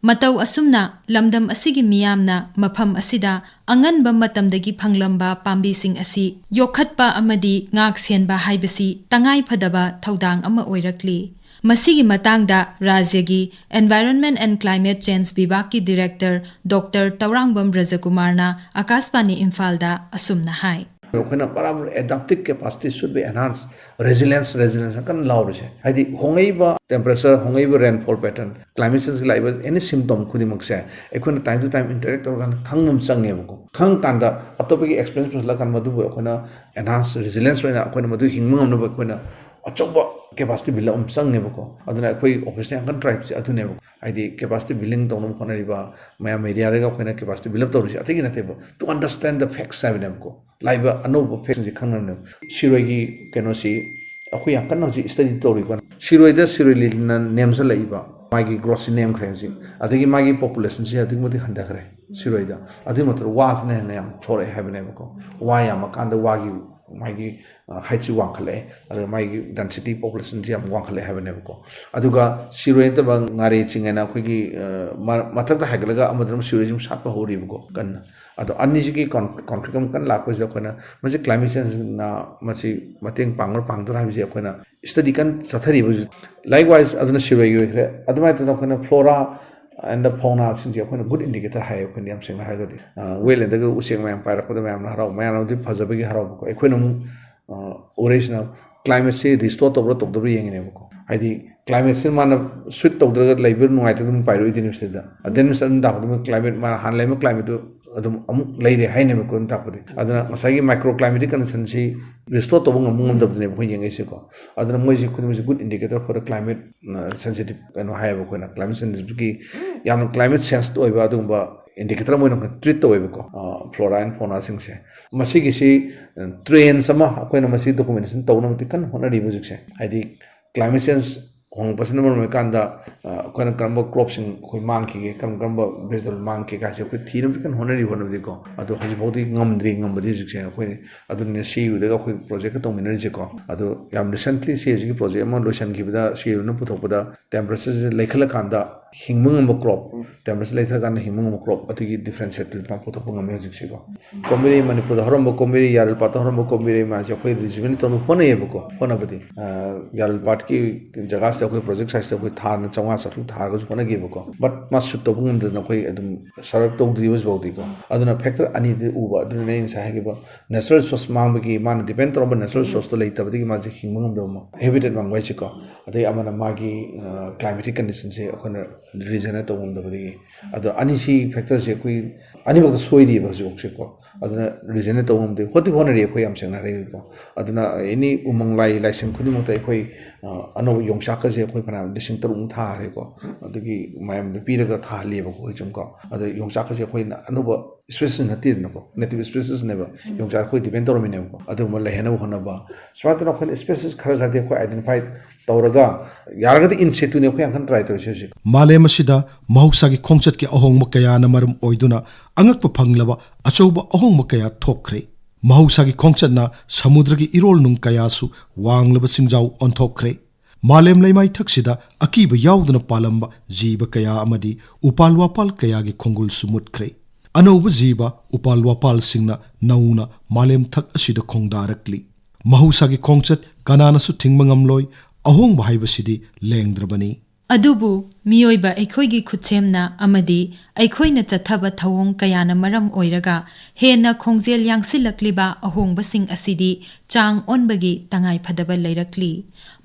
ꯃꯇꯧ ꯑꯁꯨꯝꯅ ꯂꯝꯗꯝ ꯑꯁꯤꯒꯤ ꯃꯤꯌꯥꯝꯅ ꯃꯐꯝ ꯑꯁꯤꯗ ꯑꯉꯟꯕ ꯃꯇꯝꯗꯒꯤ ꯐꯪꯂꯝꯕ ꯄꯥꯝꯕꯤꯁꯤꯡ ꯑꯁꯤ ꯌꯣꯛꯈꯠꯄ ꯑꯃꯗꯤ ꯉꯥꯛ ꯁꯦꯟꯕ ꯍꯥꯏꯕꯁꯤ ꯇꯉꯥꯏ ꯐꯗꯕ ꯊꯧꯗꯥꯡ ꯑꯃ ꯑꯣꯏꯔꯛꯂꯤ꯫ ꯃꯁꯤꯒꯤ ꯃꯇꯥꯡꯗ ꯔꯥꯖ꯭ꯌꯒꯤ Environment and Climate Change ꯕꯤꯚꯥꯒꯀꯤ ꯗꯤꯔꯦꯛꯇꯔ ꯗꯣꯛꯇꯔ ꯇꯧꯔꯥꯡꯕꯝ ꯔꯖꯀꯨꯃꯥꯔꯅ ꯑꯀꯥꯁꯕꯥꯅꯤ ꯏꯝꯐꯥꯜꯗ ꯑꯁꯨꯝꯅ ꯍꯥꯏ꯫ ꯑꯩꯈꯣꯏꯅ ꯕꯔꯥꯕꯔ adaptive capacity should be enhanced. Resilience, resilience ꯀꯟꯅ ꯂꯥꯎꯔꯤꯁꯦ, ꯍꯥꯏꯗꯤ ꯍꯣꯡꯉꯛꯏꯕ temperature, ꯍꯣꯡꯉꯛꯏꯕ rainfall pattern, climate changeꯒꯤ ꯂꯥꯛꯏꯕ any symptom ꯈꯨꯗꯤꯡꯃꯛꯁꯦ ꯑꯩꯈꯣꯏꯅ time to time interact ꯇꯧꯔꯀꯥꯟꯗ ꯈꯪꯕ ꯑꯃ ꯆꯪꯉꯦꯕꯀꯣ꯫ ꯈꯪꯉꯀꯥꯟꯗ ꯑꯇꯣꯞꯄꯒꯤ experience ꯄꯨꯁꯤꯜꯂꯀꯥꯟꯗ ꯃꯗꯨꯕꯨ ꯑꯩꯈꯣꯏꯅ enhance resilience ꯑꯣꯏꯅ ꯑꯩꯈꯣꯏꯅ ꯃꯗꯨ ꯍꯤꯡꯕ ꯉꯝꯅꯕ ꯑꯩꯈꯣꯏꯅ ꯑꯆꯧꯕ capacity build up ꯑꯃ ꯆꯪꯉꯦꯕꯀꯣ꯫ ꯑꯗꯨꯅ ꯑꯩꯈꯣꯏ officeꯅ ꯌꯥꯝ ꯀꯟꯅ try ꯇꯧꯔꯤꯁꯦ ꯑꯗꯨꯅꯦꯕꯀꯣ, ꯍꯥꯏꯗꯤ capacity building ꯇꯧꯅꯕ ꯍꯣꯠꯅꯔꯤꯕ ꯃꯌꯥꯝ mediaꯗꯒ ꯑꯩꯈꯣꯏꯅ capacity build up ꯇꯧꯔꯤꯁꯦ ꯑꯇꯩꯒꯤ ꯅꯠꯇꯦꯕ, to understand the facts ꯍꯥꯏꯕꯅꯦꯕꯀꯣ꯫ ꯂꯥꯛꯏꯕ ꯑꯅꯧꯕ factsꯁꯤꯡꯁꯦ ꯈꯪꯅꯕꯅꯦꯕ꯫ ꯁꯤꯔꯣꯏꯒꯤ ꯀꯩꯅꯣꯁꯤ ꯑꯩꯈꯣꯏ ꯌꯥꯝ ꯀꯟꯅ ꯍꯧꯖꯤꯛ study ꯇꯧꯔꯤꯕ꯫ ꯁꯤꯔꯣꯏꯗ ꯁꯤꯔꯣꯏ ꯂꯤꯂꯤꯅ ꯅꯦꯝꯁꯜꯂꯛꯏꯕ, ꯃꯥꯒꯤ growthꯁꯤ ꯅꯦꯝꯈ꯭ꯔꯦ ꯍꯧꯖꯤꯛ, ꯑꯗꯒꯤ ꯃꯥꯒꯤ populationꯁꯤ ꯑꯗꯨꯛꯀꯤ ꯃꯇꯤꯛ ꯍꯟꯊꯈ꯭ꯔꯦ ꯁꯤꯔꯣꯏꯗ꯫ ꯑꯗꯨꯒꯤ ꯃꯊꯛꯇ ꯋꯥꯁꯤꯅ ꯍꯦꯟꯅ ꯌꯥꯝ ꯊꯣꯔꯛꯑꯦ ꯍꯥꯏꯕꯅꯦꯕꯀꯣ꯫ ꯋꯥ ꯌꯥꯝꯃꯀꯥꯟꯗ ꯋꯥꯒꯤ ꯃꯥꯒꯤ heightꯁꯤ ꯋꯥꯡꯈꯠꯂꯛꯑꯦ, ꯑꯗꯨꯒ ꯃꯥꯒꯤ density populationꯁꯤ ꯌꯥꯝ ꯋꯥꯡꯈꯠꯂꯛꯑꯦ ꯍꯥꯏꯕꯅꯦꯕꯀꯣ꯫ ꯑꯗꯨꯒ ꯁꯤꯔꯣꯏ ꯅꯠꯇꯕ ꯉꯥꯔꯦ ꯆꯤꯡ ꯍꯥꯏꯅ ꯑꯩꯈꯣꯏꯒꯤ ꯃꯊꯛꯇ ꯍꯥꯏꯒꯠꯂꯒ ꯑꯃꯗꯨꯅ ꯁꯤꯔꯣꯏꯁꯤ ꯑꯃꯨꯛ ꯁꯥꯠꯄ ꯍꯧꯔꯤꯕꯀꯣ ꯀꯟꯅ꯫ ꯑꯗꯣ ꯑꯅꯤꯁꯤꯒꯤ conflict ꯑꯃ ꯀꯟꯅ ꯂꯥꯛꯄꯁꯤꯗ ꯑꯩꯈꯣꯏꯅ ꯃꯁꯤ climate changeꯅ ꯃꯁꯤ ꯃꯇꯦꯡ ꯄꯥꯡꯕ꯭ꯔꯥ ꯄꯥꯡꯗꯕ꯭ꯔꯥ ꯍꯥꯏꯕꯁꯤ ꯑꯩꯈꯣꯏꯅ study ꯀꯟꯅ ꯆꯠꯊꯔꯤꯕ ꯍꯧꯖꯤꯛ꯫ Likewise ꯑꯗꯨꯅ ꯁꯤꯔꯣꯏꯒꯤ ꯑꯣꯏꯈ꯭ꯔꯦ꯫ ꯑꯗꯨꯃꯥꯏꯅ ꯇꯧꯗꯅ ꯑꯩꯈꯣꯏꯅ flora and faunaꯁꯤꯡꯁꯦ ꯑꯩꯈꯣꯏꯅ good indicator ꯍꯥꯏꯌꯦ꯫ ꯑꯩꯈꯣꯏꯅ ꯌꯥꯝ ꯁꯦꯡꯅ ꯍꯥꯏꯔꯒꯗꯤ wetlandꯗꯒ ꯎꯆꯦꯛ ꯃꯌꯥꯝ ꯄꯥꯏꯔꯛꯄꯗ ꯃꯌꯥꯝꯅ ꯍꯔꯥꯎ, ꯃꯌꯥꯝꯅꯗꯤ ꯐꯖꯕꯒꯤ ꯍꯔꯥꯎꯕꯀꯣ꯫ ꯑꯩꯈꯣꯏꯅ ꯑꯃꯨꯛ ꯎꯔꯤꯁꯤꯅ climateꯁꯤ restore ꯇꯧꯕ꯭ꯔꯥ ꯇꯧꯗꯕ꯭ꯔꯥ ꯌꯦꯡꯉꯤꯅꯦꯕꯀꯣ꯫ ꯍꯥꯏꯗꯤ climateꯁꯤ ꯃꯥꯅ suit ꯇꯧꯗ꯭ꯔꯒ ꯂꯩꯕ ꯅꯨꯡꯉꯥꯏꯇ꯭ꯔꯒ ꯑꯗꯨꯝ ꯄꯥꯏꯔꯛꯑꯣꯏꯗꯣꯏꯅꯦꯕ ꯁꯤꯗ꯫ Then ꯑꯗꯨꯝ ꯇꯥꯛꯄꯗ ꯃꯣꯏ climate ꯃꯥꯅ ꯍꯥꯟꯅ ꯂꯩꯔꯝꯕ climateꯇꯨ ꯑꯗꯨꯝ ꯑꯃꯨꯛ ꯂꯩꯔꯦ ꯍꯥꯏꯅꯦꯕꯀꯣ ꯑꯗꯨꯝ ꯇꯥꯛꯄꯗꯤ꯫ ꯑꯗꯨꯅ ꯉꯁꯥꯏꯒꯤ microclimatic conditionꯁꯤ restore ꯇꯧꯕ ꯉꯝꯕ ꯉꯝꯗꯕꯗꯨꯅꯦꯕ ꯑꯩꯈꯣꯏ ꯌꯦꯡꯉꯛꯏꯁꯦꯀꯣ꯫ ꯑꯗꯨꯅ ꯃꯣꯏꯁꯤ ꯈꯨꯗꯤꯡꯃꯛꯁꯦ good indicator for the climate sensitive ꯀꯩꯅꯣ ꯍꯥꯏꯌꯦꯕ ꯑꯩꯈꯣꯏꯅ꯫ Climate sensitiveꯀꯤ ꯌꯥꯝꯅ climate sensitive ꯑꯣꯏꯕ ꯑꯗꯨꯒꯨꯝꯕ indicator ꯑꯃ ꯑꯣꯏꯅ ꯑꯩꯈꯣꯏꯅ treat ꯇꯧꯋꯦꯕꯀꯣ꯫ Flora and faunaꯁꯤꯡꯁꯦ ꯃꯁꯤꯒꯤꯁꯤ trends ꯑꯃ ꯑꯩꯈꯣꯏꯅ ꯃꯁꯤ documentation ꯇꯧꯅꯕꯗꯤ ꯀꯟꯅ ꯍꯣꯠꯅꯔꯤꯕ ꯍꯧꯖꯤꯛꯁꯦ꯫ ꯍꯥꯏꯗꯤ climate change ꯍꯣꯡꯉꯛꯄꯁꯤꯅ ꯃꯔꯝ ꯑꯣꯏꯔꯀꯥꯟꯗ ꯑꯩꯈꯣꯏꯅ ꯀꯔꯝꯕ cropꯁꯤꯡ ꯑꯩꯈꯣꯏ ꯃꯥꯡꯈꯤꯒꯦ, ꯀꯔꯝ ꯀꯔꯝꯕ vegetable ꯃꯥꯡꯈꯤꯒꯦ ꯍꯥꯏꯁꯦ ꯑꯩꯈꯣꯏ ꯊꯤꯅꯕꯗꯤ ꯀꯟꯅ ꯍꯣꯠꯅꯔꯤ ꯍꯣꯠꯅꯕꯗꯤꯀꯣ꯫ ꯑꯗꯣ ꯍꯧꯖꯤꯛꯐꯥꯎꯗꯤ ꯉꯝꯗ꯭ꯔꯤ꯫ ꯉꯝꯕꯗꯤ ꯍꯧꯖꯤꯛꯁꯦ ꯑꯩꯈꯣꯏ ꯑꯗꯨꯅ ꯁꯤ ꯌꯨꯗꯒ ꯑꯩꯈꯣꯏ projectꯀ ꯇꯧꯃꯤꯟꯅꯔꯤꯁꯦꯀꯣ꯫ ꯑꯗꯣ ꯌꯥꯝ recently ꯁꯤ ꯍꯧꯖꯤꯛꯀꯤ project ꯑꯃ ꯂꯣꯏꯁꯤꯟꯈꯤꯕꯗ ꯁꯤ ꯌꯨꯅ ꯄꯨꯊꯣꯛꯄꯗ temperatureꯁꯦ ꯂꯩꯈꯠꯂꯀꯥꯟꯗ ꯍꯤꯡꯕ ꯉꯝꯕ ꯀ꯭ꯔꯣꯞ, ꯇꯦꯝꯄꯔꯦꯆꯔ ꯂꯩꯊꯔꯀꯥꯟꯗ ꯍꯤꯡꯕ ꯉꯝꯕ ꯀ꯭ꯔꯣꯞ ꯑꯗꯨꯒꯤ ꯗꯤꯐ꯭ꯔꯦꯟꯁꯤꯌꯦꯠꯇꯨꯗꯤ ꯃꯥ ꯄꯨꯊꯣꯛꯄ ꯉꯝꯃꯦ ꯍꯧꯖꯤꯛꯁꯤꯀꯣ꯫ ꯀꯣꯝꯕꯤꯔꯩ, ꯃꯅꯤꯄꯨꯔꯗ ꯍꯧꯔꯝꯕ ꯀꯣꯝꯕꯤꯔꯩ, ꯌꯥꯔꯜꯄꯥꯠꯇ ꯍꯧꯔꯝꯕ ꯀꯣꯝꯕꯤꯔꯩ ꯃꯥꯁꯦ ꯑꯩꯈꯣꯏ ꯔꯤꯖꯨꯚꯤꯅꯦꯠ ꯇꯧꯅꯕ ꯍꯣꯠꯅꯩꯌꯦꯕꯀꯣ꯫ ꯍꯣꯠꯅꯕꯗꯤ ꯌꯥꯔꯜꯄꯥꯠꯀꯤ ꯖꯒꯥꯁꯤꯗ ꯑꯩꯈꯣꯏ ꯄ꯭ꯔꯣꯖꯦꯛ ꯁꯥꯏꯠꯁꯤꯗ ꯑꯩꯈꯣꯏ ꯊꯥꯅ ꯆꯥꯝꯃꯉꯥ ꯆꯥꯇ꯭ꯔꯨꯛ ꯊꯥꯔꯒꯁꯨ ꯍꯣꯠꯅꯈꯤꯕꯀꯣ꯫ ꯕꯠ ꯃꯥ ꯁꯨꯠ ꯇꯧꯕ ꯉꯝꯗꯗꯅ ꯑꯩꯈꯣꯏ ꯑꯗꯨꯝ ꯁꯔꯚꯥꯏꯚ ꯇꯧꯗ꯭ꯔꯤꯕ ꯍꯧꯖꯤꯛꯐꯥꯎꯗꯤꯀꯣ꯫ ꯑꯗꯨꯅ ꯐꯦꯛꯇꯔ ꯑꯅꯤꯗꯤ ꯎꯕ꯫ ꯑꯗꯨꯅ ꯑꯩ ꯉꯁꯥꯏ ꯍꯥꯏꯈꯤꯕ ꯅꯦꯆꯔꯦꯜ ꯁꯣꯔꯁ ꯃꯥꯡꯕꯒꯤ, ꯃꯥꯅ ꯗꯤꯄꯦꯟ ꯇꯧꯔꯝꯕ ꯅꯦꯆꯔꯦꯜ ꯁꯣꯔꯁꯇꯣ ꯂꯩꯇꯕꯗꯒꯤ ꯃꯥꯁꯦ ꯍꯤꯡꯕ ꯉꯝꯗꯕ ꯑꯃ, ꯍꯦꯕꯤꯇꯦꯠ ꯃꯥꯡꯕ ꯍꯥꯏꯁꯦꯀꯣ꯫ ꯑꯗꯩ ꯑꯃꯅ ꯃꯥꯒꯤ ꯀ꯭ꯂꯥꯏꯃꯦꯇꯤꯛ ꯀꯟꯗꯤꯁꯟꯁꯦ ꯑꯩꯈꯣꯏꯅ ꯔꯤꯖꯅꯦꯠ ꯇꯧꯕ ꯉꯝꯗꯕꯗꯒꯤ꯫ ꯑꯗꯣ ꯑꯅꯤꯁꯤ ꯐꯦꯛꯇꯔꯁꯦ ꯑꯩꯈꯣꯏ ꯑꯅꯤꯃꯛꯇ ꯁꯣꯏꯔꯤꯕ ꯍꯧꯖꯤꯛꯐꯥꯎꯁꯦꯀꯣ꯫ ꯑꯗꯨꯅ ꯔꯤꯖꯅꯦꯠ ꯇꯧꯕ ꯉꯝꯗꯦ꯫ ꯍꯣꯠꯇꯤ ꯍꯣꯠꯅꯔꯤ ꯑꯩꯈꯣꯏ, ꯌꯥꯝ ꯁꯦꯡꯅ ꯍꯥꯏꯔꯒꯗꯤꯀꯣ꯫ ꯑꯗꯨꯅ ꯑꯦꯅꯤ ꯎꯃꯪ ꯂꯥꯏ ꯂꯥꯏꯁꯪ ꯈꯨꯗꯤꯡꯃꯛꯇ ꯑꯩꯈꯣꯏ ꯑ, ꯑꯅꯧꯕ ꯌꯣꯡꯆꯥꯛꯀꯁꯦ ꯑꯩꯈꯣꯏ ꯐꯅꯌꯥꯝ ꯂꯤꯁꯤꯡ ꯇꯔꯨꯛꯃꯨꯛ ꯊꯥꯈ꯭ꯔꯦꯀꯣ꯫ ꯑꯗꯨꯒꯤ ꯃꯌꯥꯝꯗ ꯄꯤꯔꯒ ꯊꯥꯍꯜꯂꯤꯑꯕꯀꯣ ꯑꯩꯈꯣꯏ ꯁꯨꯝꯀꯣ꯫ ꯑꯗ ꯌꯣꯡꯆꯥꯛꯀꯁꯦ ꯑꯩꯈꯣꯏꯅ ꯑꯅꯧꯕ ꯏꯁꯄꯦꯁꯤꯁ ꯅꯠꯇꯦꯗꯅꯀꯣ, ꯅꯦꯇꯤꯚ ꯏꯁꯄꯦꯁꯤꯁꯅꯦꯕ꯫ ꯌꯣꯡꯆꯥꯛ ꯑꯩꯈꯣꯏ ꯗꯤꯄꯦꯟ ꯇꯧꯔꯝꯃꯤꯅꯦꯕꯀꯣ꯫ ꯑꯗꯨꯒꯨꯝꯕ ꯂꯩꯍꯟꯅꯕ ꯍꯣꯠꯅꯕ, ꯁꯨꯃꯥꯏꯅ ꯇꯧꯗꯅ ꯑꯩꯈꯣꯏꯅ ꯏꯁꯄꯦꯁꯤꯁ ꯈꯔ ꯈꯔꯗꯤ ꯑꯩꯈꯣꯏ ꯑꯥꯏꯗꯦꯟꯇꯤꯐꯥꯏ ꯇꯧꯔꯒ, ꯌꯥꯔꯒꯗꯤ ꯏꯟ ꯁꯤꯇꯨꯅꯦ ꯑꯩꯈꯣꯏ ꯌꯥꯝ ꯀꯟꯅ ꯇ꯭ꯔꯥꯏ ꯇꯧꯔꯤꯁꯦ ꯍꯧꯖꯤꯛ꯫ ꯃꯥꯂꯦꯝ ꯑꯁꯤꯗ ꯃꯍꯧꯁꯥꯒꯤ ꯈꯣꯡꯆꯠꯀꯤ ꯑꯍꯣꯡꯕ ꯀꯌꯥꯅ ꯃꯔꯝ ꯑꯣꯏꯗꯨꯅ ꯑꯉꯛꯄ ꯐꯪꯂꯕ ꯑꯆꯧꯕ ꯑꯍꯣꯡꯕ ꯀꯌꯥ ꯊꯣꯛꯈ꯭ꯔꯦ꯫ ꯃꯍꯧꯁꯥꯒꯤ ꯈꯣꯡꯆꯠꯅ ꯁꯃꯨꯗ꯭ꯔꯒꯤ ꯏꯔꯣꯜ ꯅꯨꯡ ꯀꯌꯥꯁꯨ ꯋꯥꯡꯂꯕ ꯆꯤꯡꯖꯥꯎ ꯑꯣꯟꯊꯣꯛꯈ꯭ꯔꯦ꯫ ꯃꯥꯂꯦꯝ ꯂꯩꯃꯥꯏꯊꯛꯁꯤꯗ ꯑꯀꯤꯕ ꯌꯥꯎꯗꯅ ꯄꯥꯜꯂꯝꯕ ꯖꯤꯕ ꯀꯌꯥ ꯑꯃꯗꯤ ꯎꯄꯥꯜ ꯋꯥꯄꯥꯜ ꯀꯌꯥꯒꯤ ꯈꯣꯡꯒꯨꯜꯁꯨ ꯃꯨꯠꯈ꯭ꯔꯦ꯫ ꯑꯅꯧꯕ ꯖꯤꯕ, ꯎꯄꯥꯜ ꯋꯥꯄꯥꯜꯁꯤꯡꯅ ꯅꯧꯅ ꯃꯥꯂꯦꯝꯊꯛ ꯑꯁꯤꯗ ꯈꯣꯡꯗꯥꯔꯛꯂꯤ꯫ ꯃꯍꯧꯁꯥꯒꯤ ꯈꯣꯡꯆꯠ ꯀꯅꯥꯅꯁꯨ ꯊꯤꯡꯕ ꯉꯝꯂꯣꯏ꯫ ꯑꯍꯣꯡꯕ ꯍꯥꯏꯕꯁꯤꯗꯤ ꯂꯦꯡꯗ꯭ꯔꯕꯅꯤ꯫ ꯑꯗꯨꯕꯨ ꯃꯤꯑꯣꯏꯕ ꯑꯩꯈꯣꯏꯒꯤ ꯈꯨꯠꯁꯦꯝꯅ ꯑꯃꯗꯤ ꯑꯩꯈꯣꯏꯅ ꯆꯠꯊꯕ ꯊꯧꯑꯣꯡ ꯀꯌꯥꯅ ꯃꯔꯝ ꯑꯣꯏꯔꯒ ꯍꯦꯟꯅ ꯈꯣꯡꯖꯦꯜ ꯌꯥꯡꯁꯤꯜꯂꯛꯂꯤꯕ ꯑꯍꯣꯡꯕꯁꯤꯡ ꯑꯁꯤꯗꯤ ꯆꯥꯡ ꯑꯣꯟꯕꯒꯤ ꯇꯉꯥꯏꯐꯗꯕ ꯂꯩꯔꯛꯂꯤ꯫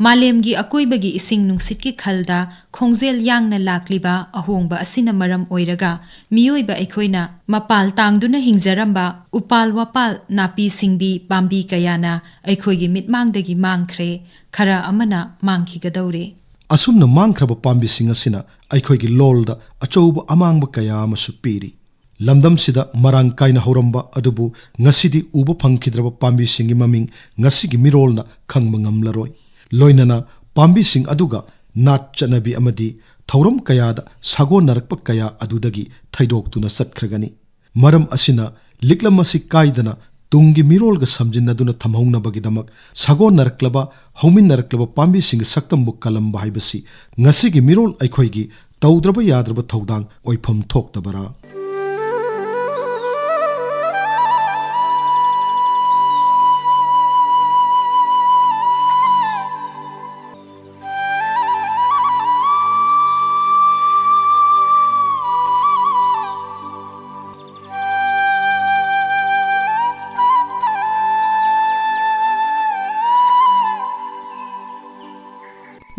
ꯃꯥꯂꯦꯝꯒꯤ ꯑꯀꯣꯏꯕꯒꯤ ꯏꯁꯤꯡ ꯅꯨꯡꯁꯤꯠꯀꯤ ꯈꯜꯗ ꯈꯣꯡꯖꯦꯜ ꯌꯥꯡꯅ ꯂꯥꯛꯂꯤꯕ ꯑꯍꯣꯡꯕ ꯑꯁꯤꯅ ꯃꯔꯝ ꯑꯣꯏꯔꯒ ꯃꯤꯑꯣꯏꯕ ꯑꯩꯈꯣꯏꯅ ꯃꯄꯥꯜ ꯇꯥꯡꯗꯨꯅ ꯍꯤꯡꯖꯔꯝꯕ ꯎꯄꯥꯜ ꯋꯥꯄꯥꯜ, ꯅꯥꯄꯤ ꯁꯤꯡꯕꯤ, ꯄꯥꯝꯕꯤ ꯀꯌꯥꯅ ꯑꯩꯈꯣꯏꯒꯤ ꯃꯤꯠꯃꯥꯡꯗꯒꯤ ꯃꯥꯡꯈ꯭ꯔꯦ, ꯈꯔ ꯑꯃꯅ ꯃꯥꯡꯈꯤꯒꯗꯧꯔꯦ꯫ ꯑꯁꯨꯝꯅ ꯃꯥꯡꯈ꯭ꯔꯕ ꯄꯥꯝꯕꯤꯁꯤꯡ ꯑꯁꯤꯅ ꯑꯩꯈꯣꯏꯒꯤ ꯂꯣꯜꯗ ꯑꯆꯧꯕ ꯑꯃꯥꯡꯕ ꯀꯌꯥ ꯑꯃꯁꯨ ꯄꯤꯔꯤ꯫ ꯂꯝꯗꯝꯁꯤꯗ ꯃꯔꯥꯡ ꯀꯥꯏꯅ ꯍꯧꯔꯝꯕ ꯑꯗꯨꯕꯨ ꯉꯁꯤꯗꯤ ꯎꯕ ꯐꯪꯈꯤꯗ꯭ꯔꯕ ꯄꯥꯝꯕꯤꯁꯤꯡꯒꯤ ꯃꯃꯤꯡ ꯉꯁꯤꯒꯤ ꯃꯤꯔꯣꯜꯅ ꯈꯪꯕ ꯉꯝꯂꯔꯣꯏ꯫ ꯂꯣꯏꯅꯅ ꯄꯥꯝꯕꯤꯁꯤꯡ ꯑꯗꯨꯒ ꯅꯥꯠ ꯆꯠꯅꯕꯤ ꯑꯃꯗꯤ ꯊꯧꯔꯝ ꯀꯌꯥꯗ ꯁꯥꯒꯣꯟꯅꯔꯛꯄ ꯀꯌꯥ ꯑꯗꯨꯗꯒꯤ ꯊꯩꯗꯣꯛꯇꯨꯅ ꯆꯠꯈ꯭ꯔꯒꯅꯤ꯫ ꯃꯔꯝ ꯑꯁꯤꯅ ꯂꯤꯛꯂꯝ ꯑꯁꯤ ꯀꯥꯏꯗꯅ ꯇꯨꯡꯒꯤ ꯃꯤꯔꯣꯜꯒ ꯁꯝꯖꯤꯟꯅꯗꯨꯅ ꯊꯝꯍꯧꯅꯕꯒꯤꯗꯃꯛ ꯁꯥꯒꯣꯟꯅꯔꯛꯂꯕ, ꯍꯧꯃꯤꯟꯅꯔꯛꯂꯕ ꯄꯥꯝꯕꯤꯁꯤꯡꯒꯤ ꯁꯛꯇꯝꯕꯨ ꯀꯜꯂꯝꯕ ꯍꯥꯏꯕꯁꯤ ꯉꯁꯤꯒꯤ ꯃꯤꯔꯣꯜ ꯑꯩꯈꯣꯏꯒꯤ ꯇꯧꯗ꯭ꯔꯕ ꯌꯥꯗ꯭ꯔꯕ ꯊꯧꯗꯥꯡ ꯑꯣꯏꯐꯝ ꯊꯣꯛꯇꯕꯔꯥ?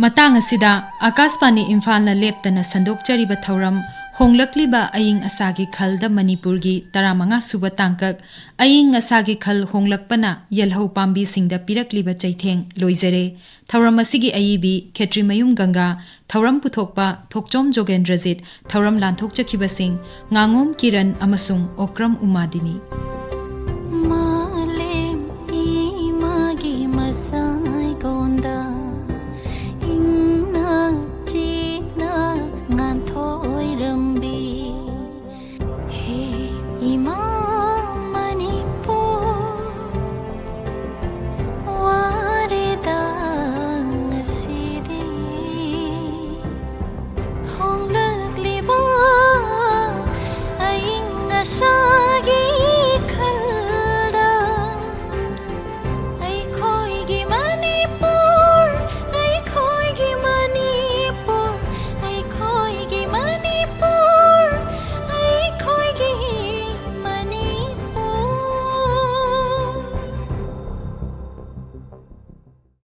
ꯃꯇꯥꯡ ꯑꯁꯤꯗ ꯑꯀꯥꯁꯕꯥꯅꯤ ꯏꯝꯐꯥꯜꯅ ꯂꯦꯞꯇꯅ ꯁꯟꯗꯣꯛꯆꯔꯤꯕ ꯊꯧꯔꯝ ꯍꯣꯡꯂꯛꯂꯤꯕ ꯑꯏꯪ ꯑꯁꯥꯒꯤ ꯈꯜꯗ ꯃꯅꯤꯄꯨꯔꯒꯤ ꯇꯔꯥꯃꯉꯥ ꯁꯨꯕ ꯇꯥꯡꯀꯛ ꯑꯏꯪ ꯑꯁꯥꯒꯤ ꯈꯜ ꯍꯣꯡꯂꯛꯄꯅ ꯌꯦꯜꯍꯧ ꯄꯥꯝꯕꯤꯁꯤꯡꯗ ꯄꯤꯔꯛꯂꯤꯕ ꯆꯩꯊꯦꯡ ꯂꯣꯏꯖꯔꯦ꯫ ꯊꯧꯔꯝ ꯑꯁꯤꯒꯤ ꯑꯏꯕꯤ ꯈꯦꯇ꯭ꯔꯤꯃꯌꯨꯝ ꯒꯪꯒꯥ, ꯊꯧꯔꯝ ꯄꯨꯊꯣꯛꯄ ꯊꯣꯛꯆꯣꯝ ꯖꯣꯒꯦꯟꯗ꯭ꯔꯖꯤꯠ, ꯊꯧꯔꯝ ꯂꯥꯟꯊꯣꯛꯆꯈꯤꯕꯁꯤꯡ ꯉꯥꯉꯣꯝ ꯀꯤꯔꯟ ꯑꯃꯁꯨꯡ ꯑꯣꯀ꯭ꯔꯝ ꯎꯃꯥꯗꯤꯅꯤ꯫